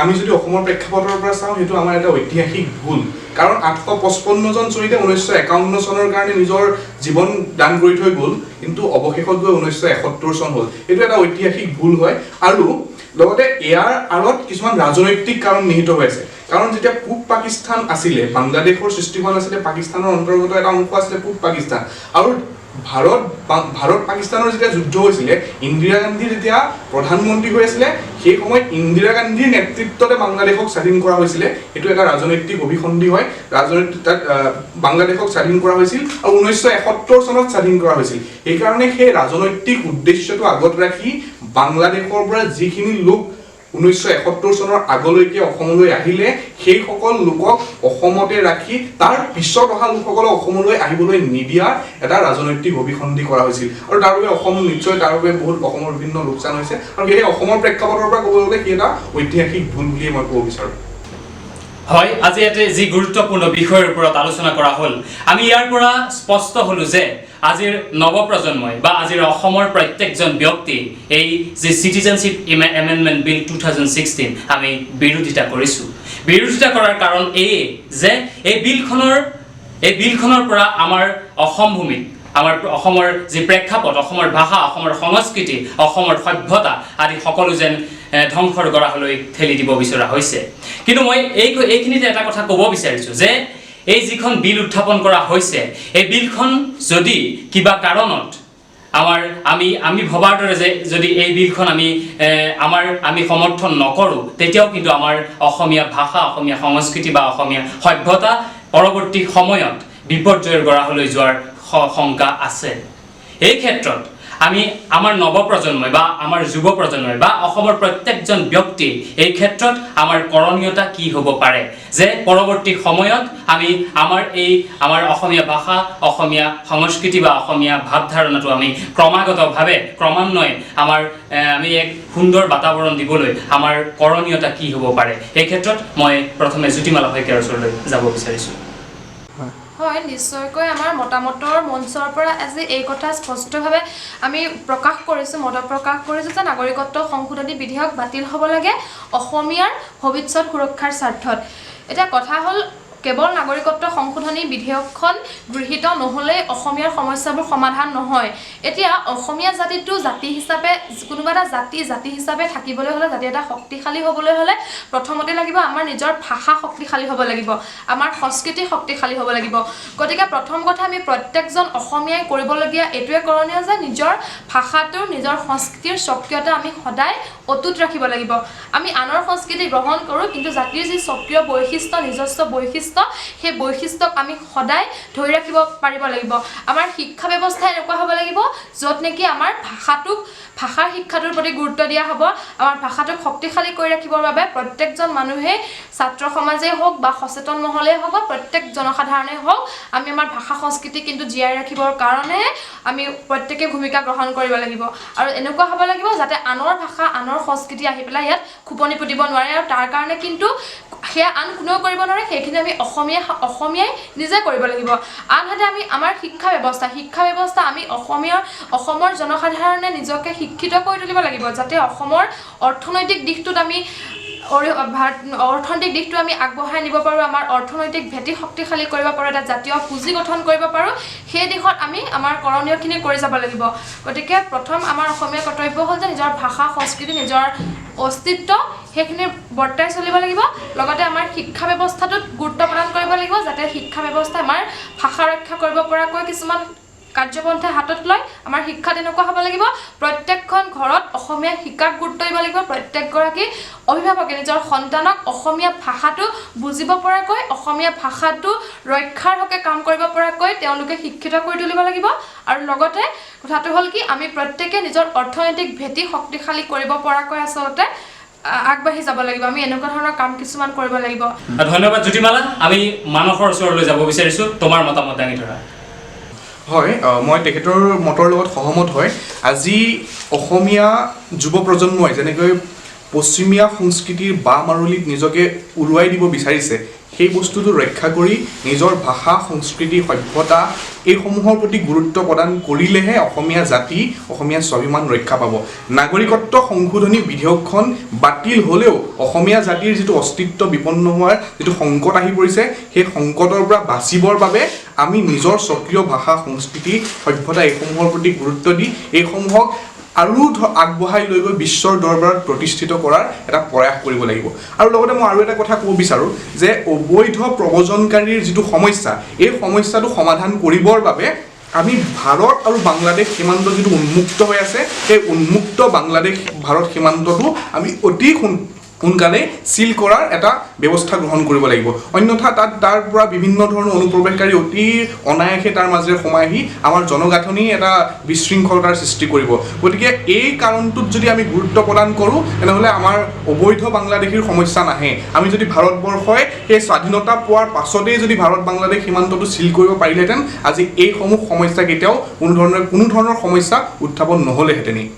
আমি যদি অসমৰ প্ৰেক্ষাপটৰ পৰা চাওঁ, সেইটো আমাৰ এটা ঐতিহাসিক ভুল। কাৰণ 855জন শ্বহীদে 1951 চনৰ কাৰণে নিজৰ জীৱন দান কৰি থৈ গ'ল, কিন্তু অৱশেষত গৈ 1971 চন হ'ল। এইটো এটা ঐতিহাসিক ভুল হয় আৰু লগতে ইয়াৰ আঁৰত কিছুমান ৰাজনৈতিক কাৰণ নিহিত হৈ আছে। কাৰণ যেতিয়া পূব পাকিস্তান আছিলে, বাংলাদেশৰ সৃষ্টি হোৱা নাছিলে, পাকিস্তানৰ অন্তৰ্গত এটা অংশ আছিলে পূব পাকিস্তান। আৰু ভাৰত পাকিস্তানৰ যেতিয়া যুদ্ধ হৈছিলে, ইন্দিৰা গান্ধী যেতিয়া প্ৰধানমন্ত্ৰী হৈ আছিলে, সেই সময়ত ইন্দিৰা গান্ধীৰ নেতৃত্বতে বাংলাদেশক স্বাধীন কৰা হৈছিলে। সেইটো এটা ৰাজনৈতিক অভিসন্ধি হয়। ৰাজনৈতিক তাত বাংলাদেশক স্বাধীন কৰা হৈছিল আৰু 1971 চনত স্বাধীন কৰা হৈছিল। সেইকাৰণে সেই ৰাজনৈতিক উদ্দেশ্যটো আগত ৰাখি বাংলাদেশৰ পৰা যিখিনি লোক 1971 চনৰ আগলৈকে অসমলৈ আহিলে, সেইসকল লোকক অসমতে ৰাখি তাৰ পিছত অহা লোকসকলক অসমলৈ আহিবলৈ নিদিয়াৰ এটা ৰাজনৈতিক অভিসন্ধি কৰা হৈছিল। আৰু তাৰ বাবে অসম নিশ্চয় তাৰ বাবে বহুত অসমৰ বিভিন্ন লোকচান হৈছে। আৰু সেয়ে অসমৰ প্ৰেক্ষাপটৰ পৰা ক'বলৈ গ'লে সি এটা ঐতিহাসিক ভুল বুলিয়ে মই ক'ব বিচাৰোঁ। হয়, আজি ইয়াতে যি গুৰুত্বপূৰ্ণ বিষয়ৰ ওপৰত আলোচনা কৰা হ'ল, আমি ইয়াৰ পৰা স্পষ্ট হ'লো যে আজিৰ নৱপ্ৰজন্মই বা আজিৰ অসমৰ প্ৰত্যেকজন ব্যক্তি এই যি চিটিজেনশ্বিপ এমেণ্ডমেণ্ট বিল 2016 আমি বিৰোধিতা কৰিছোঁ। বিৰোধিতা কৰাৰ কাৰণ এয়ে যে এই বিলখনৰ পৰা আমাৰ অসম ভূমিত, আমাৰ অসমৰ যি প্ৰেক্ষাপট, অসমৰ ভাষা, অসমৰ সংস্কৃতি, অসমৰ সভ্যতা আদি সকলো যেন ধ্বংসৰ গৰাহলৈ ঠেলি দিব বিচৰা হৈছে। কিন্তু মই এইখিনিতে এটা কথা ক'ব বিচাৰিছোঁ যে এই যিখন বিল উত্থাপন কৰা হৈছে, এই বিলখন যদি কিবা কাৰণত আমাৰ আমি আমি ভবাৰ দৰে যে যদি এই বিলখন আমি আমাৰ আমি সমৰ্থন নকৰোঁ, তেতিয়াও কিন্তু আমাৰ অসমীয়া ভাষা, অসমীয়া সংস্কৃতি বা অসমীয়া সভ্যতা পৰৱৰ্তী সময়ত বিপৰ্যয়ৰ গৰাহলৈ যোৱাৰ শংকা আছে। এই ক্ষেত্ৰত আমি আমাৰ নৱপ্ৰজন্মই বা আমাৰ যুৱ প্ৰজন্মই বা অসমৰ প্ৰত্যেকজন ব্যক্তি এই ক্ষেত্ৰত আমাৰ কৰণীয়তা কি হ'ব পাৰে যে পৰৱৰ্তী সময়ত আমি আমাৰ এই আমাৰ অসমীয়া ভাষা, অসমীয়া সংস্কৃতি বা অসমীয়া ভাৱধাৰণাটো আমি ক্ৰমাগতভাৱে ক্ৰমান্বয়ে আমাৰ আমি এক সুন্দৰ বাতাবৰণ দিবলৈ আমাৰ কৰণীয়তা কি হ'ব পাৰে, এই ক্ষেত্ৰত মই প্ৰথমে জ্যোতিমালা শইকীয়াৰ ওচৰলৈ যাব বিচাৰিছোঁ। হয়, নিশ্চয়কৈ আমাৰ মতামতৰ মঞ্চৰ পৰা আজি এই কথা স্পষ্টভাৱে আমি প্ৰকাশ কৰিছোঁ, মত প্ৰকাশ কৰিছোঁ যে নাগৰিকত্ব সংশোধনী বিধেয়ক বাতিল হ'ব লাগে অসমীয়াৰ ভৱিষ্যত সুৰক্ষাৰ স্বাৰ্থত। এতিয়া কথা হ'ল, কেৱল নাগৰিকত্ব সংশোধনী বিধেয়কখন গৃহীত নহ'লেই অসমীয়াৰ সমস্যাবোৰ সমাধান নহয়। এতিয়া অসমীয়া জাতিটো জাতি হিচাপে, কোনোবা এটা জাতি জাতি হিচাপে থাকিবলৈ হ'লে, জাতি এটা শক্তিশালী হ'বলৈ হ'লে প্ৰথমতে লাগিব আমাৰ নিজৰ ভাষা শক্তিশালী হ'ব লাগিব, আমাৰ সংস্কৃতি শক্তিশালী হ'ব লাগিব। গতিকে প্ৰথম কথা আমি প্ৰত্যেকজন অসমীয়াই কৰিবলগীয়া এইটোৱে কৰণীয় যে নিজৰ ভাষাটোৰ, নিজৰ সংস্কৃতিৰ স্বকীয়তা আমি সদায় অটুট ৰাখিব লাগিব। আমি আনৰ সংস্কৃতি গ্ৰহণ কৰোঁ, কিন্তু জাতিৰ যি স্বকীয় বৈশিষ্ট্য, নিজস্ব বৈশিষ্ট্য, সেই বৈশিষ্ট্যক আমি সদায় ধৰি ৰাখিব পাৰিব লাগিব। আমাৰ শিক্ষা ব্যৱস্থা এনেকুৱা হ'ব লাগিব য'ত নেকি আমাৰ ভাষাৰ শিক্ষাটোৰ প্ৰতি গুৰুত্ব দিয়া হ'ব। আমাৰ ভাষাটোক শক্তিশালী কৰি ৰাখিবৰ বাবে প্ৰত্যেকজন মানুহেই, ছাত্ৰ সমাজেই হওক বা সচেতন মহলেই হওক বা প্ৰত্যেক জনসাধাৰণেই হওক, আমি আমাৰ ভাষা সংস্কৃতি কিন্তু জীয়াই ৰাখিবৰ কাৰণে আমি প্ৰত্যেকে ভূমিকা গ্ৰহণ কৰিব লাগিব। আৰু এনেকুৱা হ'ব লাগিব যাতে আনৰ ভাষা, আনৰ সংস্কৃতি আহি পেলাই ইয়াত খোপনি পুতিব নোৱাৰে। আৰু তাৰ কাৰণে কিন্তু সেয়া আন কোনেও কৰিব নোৱাৰে, সেইখিনি আমি অসমীয়াই নিজে কৰিব লাগিব। আনহাতে আমি আমাৰ শিক্ষা ব্যৱস্থা আমি অসমৰ জনসাধাৰণে নিজকে শিক্ষিত কৰি তুলিব লাগিব, যাতে অসমৰ অৰ্থনৈতিক দিশটোত আমি অৰ্থনৈতিক দিশটো আমি আগবঢ়াই নিব পাৰোঁ, আমাৰ অৰ্থনৈতিক ভেটি শক্তিশালী কৰিব পাৰোঁ, এটা জাতীয় পুঁজি গঠন কৰিব পাৰোঁ। সেই দিশত আমি আমাৰ কৰণীয়খিনি কৰি যাব লাগিব। গতিকে প্ৰথম আমাৰ অসমীয়া কৰ্তব্য হ'ল যে নিজৰ ভাষা, সংস্কৃতি, নিজৰ অস্তিত্ব সেইখিনি বৰ্তাই চলিব লাগিব। লগতে আমাৰ শিক্ষা ব্যৱস্থাটোত গুৰুত্ব প্ৰদান কৰিব লাগিব, যাতে শিক্ষা ব্যৱস্থা আমাৰ ভাষা ৰক্ষা কৰিব পৰাকৈ কিছুমান কাৰ্যপন্থা হাতত লয়। আমাৰ শিক্ষা তেনেকুৱা হ'ব লাগিব। প্ৰত্যেকখন ঘৰত অসমীয়া শিকাক গুৰুত্ব দিব লাগিব। প্ৰত্যেকগৰাকী অভিভাৱকে নিজৰ সন্তানক অসমীয়া ভাষাটো বুজিব পৰাকৈ, অসমীয়া ভাষাটো ৰক্ষাৰ হকে কাম কৰিব পৰাকৈ তেওঁলোকে শিক্ষিত কৰি তুলিব লাগিব। আৰু লগতে কথাটো হ'ল কি, আমি প্ৰত্যেকে নিজৰ অৰ্থনৈতিক ভেটি শক্তিশালী কৰিব পৰাকৈ আচলতে আগবাঢ়ি যাব লাগিব। আমি এনেকুৱা ধৰণৰ কাম কিছুমান কৰিব লাগিব। ধন্যবাদ জ্যোতিমালা। আমি মানসৰ ওচৰলৈ যাব বিচাৰিছোঁ, তোমাৰ মতামত দাঙি ধৰা। হয়, মই তেখেতৰ মতৰ লগত সহমত হয়। আজি অসমীয়া যুৱ প্ৰজন্মই যেনেকৈ পশ্চিমীয়া সংস্কৃতিৰ বাহ মাৰলিত নিজকে উৰুৱাই দিব বিচাৰিছে, সেই বস্তুটো ৰক্ষা কৰি নিজৰ ভাষা, সংস্কৃতি, সভ্যতা এইসমূহৰ প্ৰতি গুৰুত্ব প্ৰদান কৰিলেহে অসমীয়া জাতি, অসমীয়া স্বাভিমান ৰক্ষা পাব। নাগৰিকত্ব সংশোধনী বিধেয়কখন বাতিল হ'লেও অসমীয়া জাতিৰ যিটো অস্তিত্ব বিপন্ন হোৱাৰ যিটো সংকট আহি পৰিছে, সেই সংকটৰ পৰা বাচিবৰ বাবে আমি নিজৰ স্বকীয় ভাষা, সংস্কৃতি, সভ্যতা এইসমূহৰ প্ৰতি গুৰুত্ব দি এইসমূহক আৰু আগবঢ়াই লৈ গৈ বিশ্বৰ দৰবাৰত প্ৰতিষ্ঠিত কৰাৰ এটা প্ৰয়াস কৰিব লাগিব। আৰু লগতে মই আৰু এটা কথা ক'ব বিচাৰোঁ যে অবৈধ প্ৰব্ৰজনকাৰীৰ যিটো সমস্যা, এই সমস্যাটো সমাধান কৰিবৰ বাবে আমি ভাৰত আৰু বাংলাদেশ সীমান্ত যিটো উন্মুক্ত হৈ আছে, সেই উন্মুক্ত বাংলাদেশ ভাৰত সীমান্তটো আমি অতি সোনকালে চিল কৰাৰ এটা ব্যৱস্থা গ্ৰহণ কৰিব লাগিব। অন্যথা তাত তাৰ পৰা বিভিন্ন ধৰণৰ অনুপ্ৰৱেশকাৰী অতি অনায়াসে তাৰ মাজেৰে সোমাই আহি আমাৰ জনগাঁথনি এটা বিশৃংখলতাৰ সৃষ্টি কৰিব। গতিকে এই কাৰণটোত যদি আমি গুৰুত্ব প্ৰদান কৰোঁ, তেনেহ'লে আমাৰ অবৈধ বাংলাদেশীৰ সমস্যা নাহে। আমি যদি ভাৰতবৰ্ষই সেই স্বাধীনতা পোৱাৰ পাছতেই যদি ভাৰত বাংলাদেশ সীমান্তটো চিল কৰিব পাৰিলেহেঁতেন, আজি এইসমূহ সমস্যা কেতিয়াও কোনো ধৰণৰ সমস্যা উত্থাপন নহ'লেহেঁতেনেই।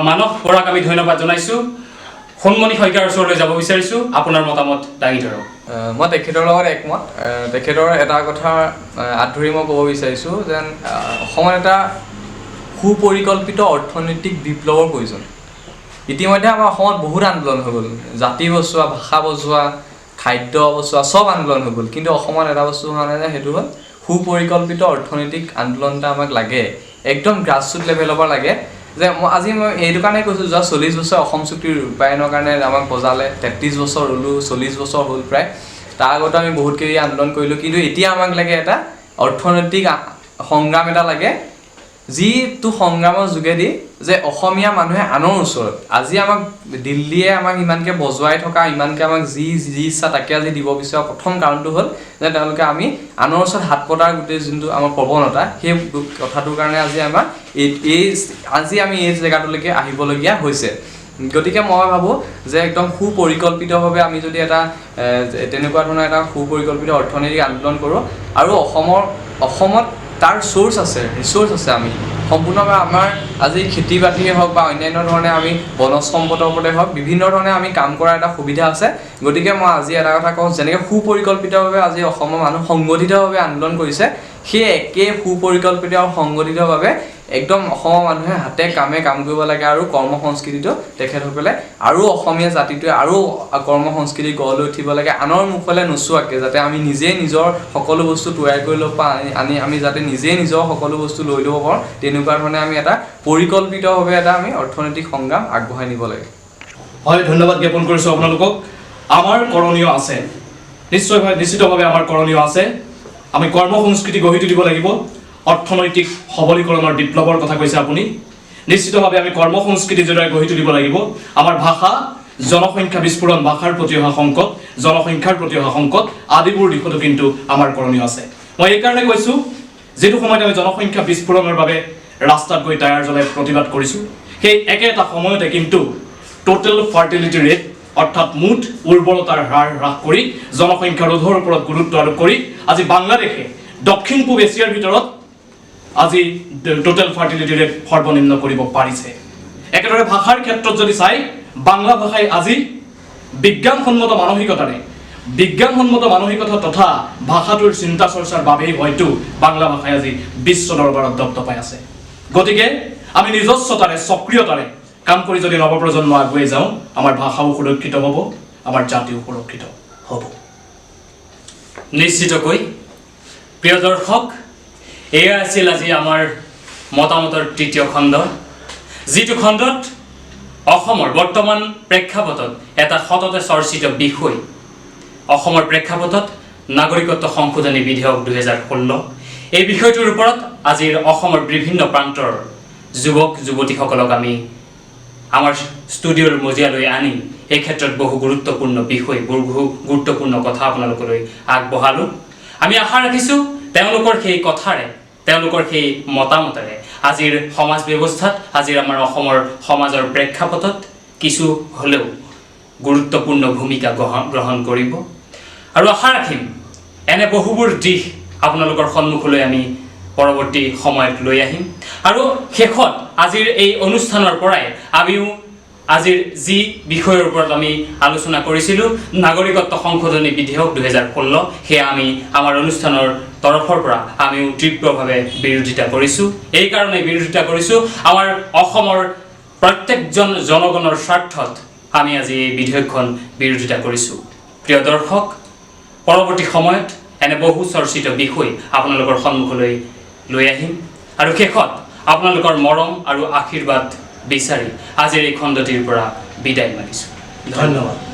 মানস বৰাক আমি ধন্যবাদ জনাইছোঁ। সোণমণি শইকীয়াৰ ওচৰলৈ যাব বিচাৰিছোঁ, আপোনাৰ মতামত দাঙি ধৰক। মই তেখেতৰ লগত একমত। তেখেতৰ এটা কথা আঁত ধৰি মই ক'ব বিচাৰিছোঁ যেন অসমত এটা সুপৰিকল্পিত অৰ্থনৈতিক বিপ্লৱৰ প্ৰয়োজন। ইতিমধ্যে আমাৰ অসমত বহুত আন্দোলন হৈ গ'ল, জাতি বচোৱা, ভাষা বচোৱা, খাদ্য বচোৱা, চব আন্দোলন হৈ গ'ল। কিন্তু অসমত এটা বস্তু হোৱা নাই যে সেইটো হ'ল সুপৰিকল্পিত অৰ্থনৈতিক আন্দোলন এটা আমাক লাগে, একদম গ্ৰাছৰুট লেভেলৰ পৰা লাগে। যে মই আজি মই এইটো কাৰণে কৈছোঁ, যোৱা 40 বছৰ অসম চুক্তিৰ ৰূপায়ণৰ কাৰণে আমাক বজালে, 33 বছৰ ৰুলোঁ, 40 বছৰ হ'ল প্ৰায়। তাৰ আগতো আমি বহুতকেই আন্দোলন কৰিলোঁ, কিন্তু এতিয়া আমাক লাগে এটা অৰ্থনৈতিক সংগ্ৰাম এটা লাগে, যিটো সংগ্ৰামৰ যোগেদি যে অসমীয়া মানুহে আনৰ ওচৰত আজি আমাক দিল্লীয়ে আমাক ইমানকৈ বজোৱাই থকা, ইমানকৈ আমাক যি যি ইচ্ছা তাকে আজি দিব বিচৰা প্ৰথম কাৰণটো হ'ল যে তেওঁলোকে আমি আনৰ ওচৰত হাত পতাৰ গোটেই যোনটো আমাৰ প্ৰৱণতা, সেই কথাটোৰ কাৰণে আজি আমাৰ এই আজি আমি এই জেগাটোলৈকে আহিবলগীয়া হৈছে। গতিকে মই ভাবোঁ যে একদম সুপৰিকল্পিতভাৱে আমি যদি এটা তেনেকুৱা ধৰণৰ এটা সুপৰিকল্পিত অৰ্থনৈতিক আন্দোলন কৰোঁ, আৰু অসমত তাৰ চ'ৰ্চ আছে, ৰিচ'ৰ্চ আছে, আমি সম্পূৰ্ণভাৱে আমাৰ আজি খেতি বাতিয়ে হওক বা অন্যান্য ধৰণে আমি বনজ সম্পদৰ ওপৰতে হওক বিভিন্ন ধৰণে আমি কাম কৰাৰ এটা সুবিধা আছে। গতিকে মই আজি এটা কথা কওঁ, যেনেকৈ সুপৰিকল্পিতভাৱে আজি অসমৰ মানুহ সংগঠিতভাৱে আন্দোলন কৰিছে, সেই একে সুপৰিকল্পিত আৰু সংগঠিতভাৱে একদম অসমৰ মানুহে হাতে কামে কাম কৰিব লাগে, আৰু কৰ্ম সংস্কৃতিটো তেখেতসকলে আৰু অসমীয়া জাতিটোৱে আৰু কৰ্ম সংস্কৃতি গঢ় লৈ উঠিব লাগে, আনৰ মুখলৈ নোচোৱাকৈ, যাতে আমি নিজেই নিজৰ সকলো বস্তু তৈয়াৰ কৰি ল'ব পাৰোঁ, আনি আমি যাতে নিজেই নিজৰ সকলো বস্তু লৈ ল'ব পাৰোঁ, তেনেকুৱা ধৰণে আমি এটা পৰিকল্পিতভাৱে এটা আমি অৰ্থনৈতিক সংগ্ৰাম আগবঢ়াই নিব লাগে। হয়, ধন্যবাদ জ্ঞাপন কৰিছোঁ আপোনালোকক। আমাৰ কৰণীয় আছে, নিশ্চয়ভাৱে নিশ্চিতভাৱে আমাৰ কৰণীয় আছে। আমি কৰ্ম সংস্কৃতি গঢ়ি তুলিব লাগিব। অৰ্থনৈতিক সবলীকৰণৰ বিপ্লৱৰ কথা কৈছে আপুনি, নিশ্চিতভাৱে আমি কৰ্ম সংস্কৃতিৰ জৰিয়তে গঢ়ি তুলিব লাগিব। আমাৰ ভাষা, জনসংখ্যা বিস্ফোৰণ, ভাষাৰ প্ৰতি অহা সংকট, জনসংখ্যাৰ প্ৰতি অহা সংকট আদিবোৰ দিশতো কিন্তু আমাৰ কৰণীয় আছে। মই এইকাৰণে কৈছোঁ, যিটো সময়ত আমি জনসংখ্যা বিস্ফোৰণৰ বাবে ৰাস্তাত গৈ টায়াৰ জ্বলাই প্ৰতিবাদ কৰিছোঁ, সেই একে এটা সময়তে কিন্তু টোটেল ফাৰ্টিলিটি ৰেট অৰ্থাৎ মুঠ উৰ্বৰতাৰ হাৰ হ্ৰাস কৰি জনসংখ্যা ৰোধৰ ওপৰত গুৰুত্ব আৰোপ কৰি আজি বাংলাদেশে দক্ষিণ পূব এছিয়াৰ ভিতৰত আজি টোটেল ফাৰ্টিলিটি ৰেট সৰ্বনিম্ন কৰিব পাৰিছে। একেদৰে ভাষাৰ ক্ষেত্ৰত যদি চাই, বাংলা ভাষাই আজি বিজ্ঞানসন্মত মানসিকতাৰে, বিজ্ঞানসন্মত মানসিকতা তথা ভাষাটোৰ চিন্তা চৰ্চাৰ বাবেই হয়তো বাংলা ভাষাই আজি বিশ্ব দৰবাৰত দপদপাই আছে। গতিকে আমি নিজস্বতাৰে, সক্ৰিয়তাৰে কাম কৰি যদি নৱপ্ৰজন্ম আগুৱাই যাওঁ, আমাৰ ভাষাও সুৰক্ষিত হ'ব, আমাৰ জাতিও সুৰক্ষিত হ'ব। নিশ্চিতকৈ প্ৰিয় দৰ্শক, এয়া আছিল আজি আমাৰ মতামতৰ তৃতীয় খণ্ড, যিটো খণ্ডত অসমৰ বৰ্তমান প্ৰেক্ষাপটত এটা সততে চৰ্চিত বিষয়, অসমৰ প্ৰেক্ষাপটত নাগৰিকত্ব সংশোধনী বিধেয়ক 2016, এই বিষয়টোৰ ওপৰত আজিৰ অসমৰ বিভিন্ন প্ৰান্তৰ যুৱক যুৱতীসকলক আমি আমাৰ ষ্টুডিঅ'ৰ মজিয়ালৈ আনি এই ক্ষেত্ৰত বহু গুৰুত্বপূৰ্ণ বিষয়, বহু গুৰুত্বপূৰ্ণ কথা আপোনালোকলৈ আগবঢ়ালোঁ। আমি আশা ৰাখিছোঁ তেওঁলোকৰ সেই কথাৰে, তেওঁলোকৰ সেই মতামতেৰে আজিৰ সমাজ ব্যৱস্থাত, আজিৰ আমাৰ অসমৰ সমাজৰ প্ৰেক্ষাপটত কিছু হ'লেও গুৰুত্বপূৰ্ণ ভূমিকা গ্ৰহণ কৰিব। আৰু আশা ৰাখিম এনে বহুবোৰ দিশ আপোনালোকৰ সন্মুখলৈ আমি পৰৱৰ্তী সময়ত লৈ আহিম। আৰু শেষত আজিৰ এই অনুষ্ঠানৰ পৰাই আমিও আজিৰ যি বিষয়ৰ ওপৰত আমি আলোচনা কৰিছিলোঁ, নাগৰিকত্ব সংশোধনী বিধেয়ক 2016, সেয়া আমি আমাৰ অনুষ্ঠানৰ তৰফৰ পৰা আমিও তীব্ৰভাৱে বিৰোধিতা কৰিছোঁ। এইকাৰণেই বিৰোধিতা কৰিছোঁ, আমাৰ অসমৰ প্ৰত্যেকজন জনগণৰ স্বাৰ্থত আমি আজি এই বিধেয়কখন বিৰোধিতা কৰিছোঁ। প্ৰিয় দৰ্শক, পৰৱৰ্তী সময়ত এনে বহু চৰ্চিত বিষয় আপোনালোকৰ সন্মুখলৈ লৈ আহিম আৰু শেষত আপোনালোকৰ মৰম আৰু আশীৰ্বাদ বিচাৰি আজিৰ এই খণ্ডটিৰ পৰা বিদায় মাগিছোঁ। ধন্যবাদ।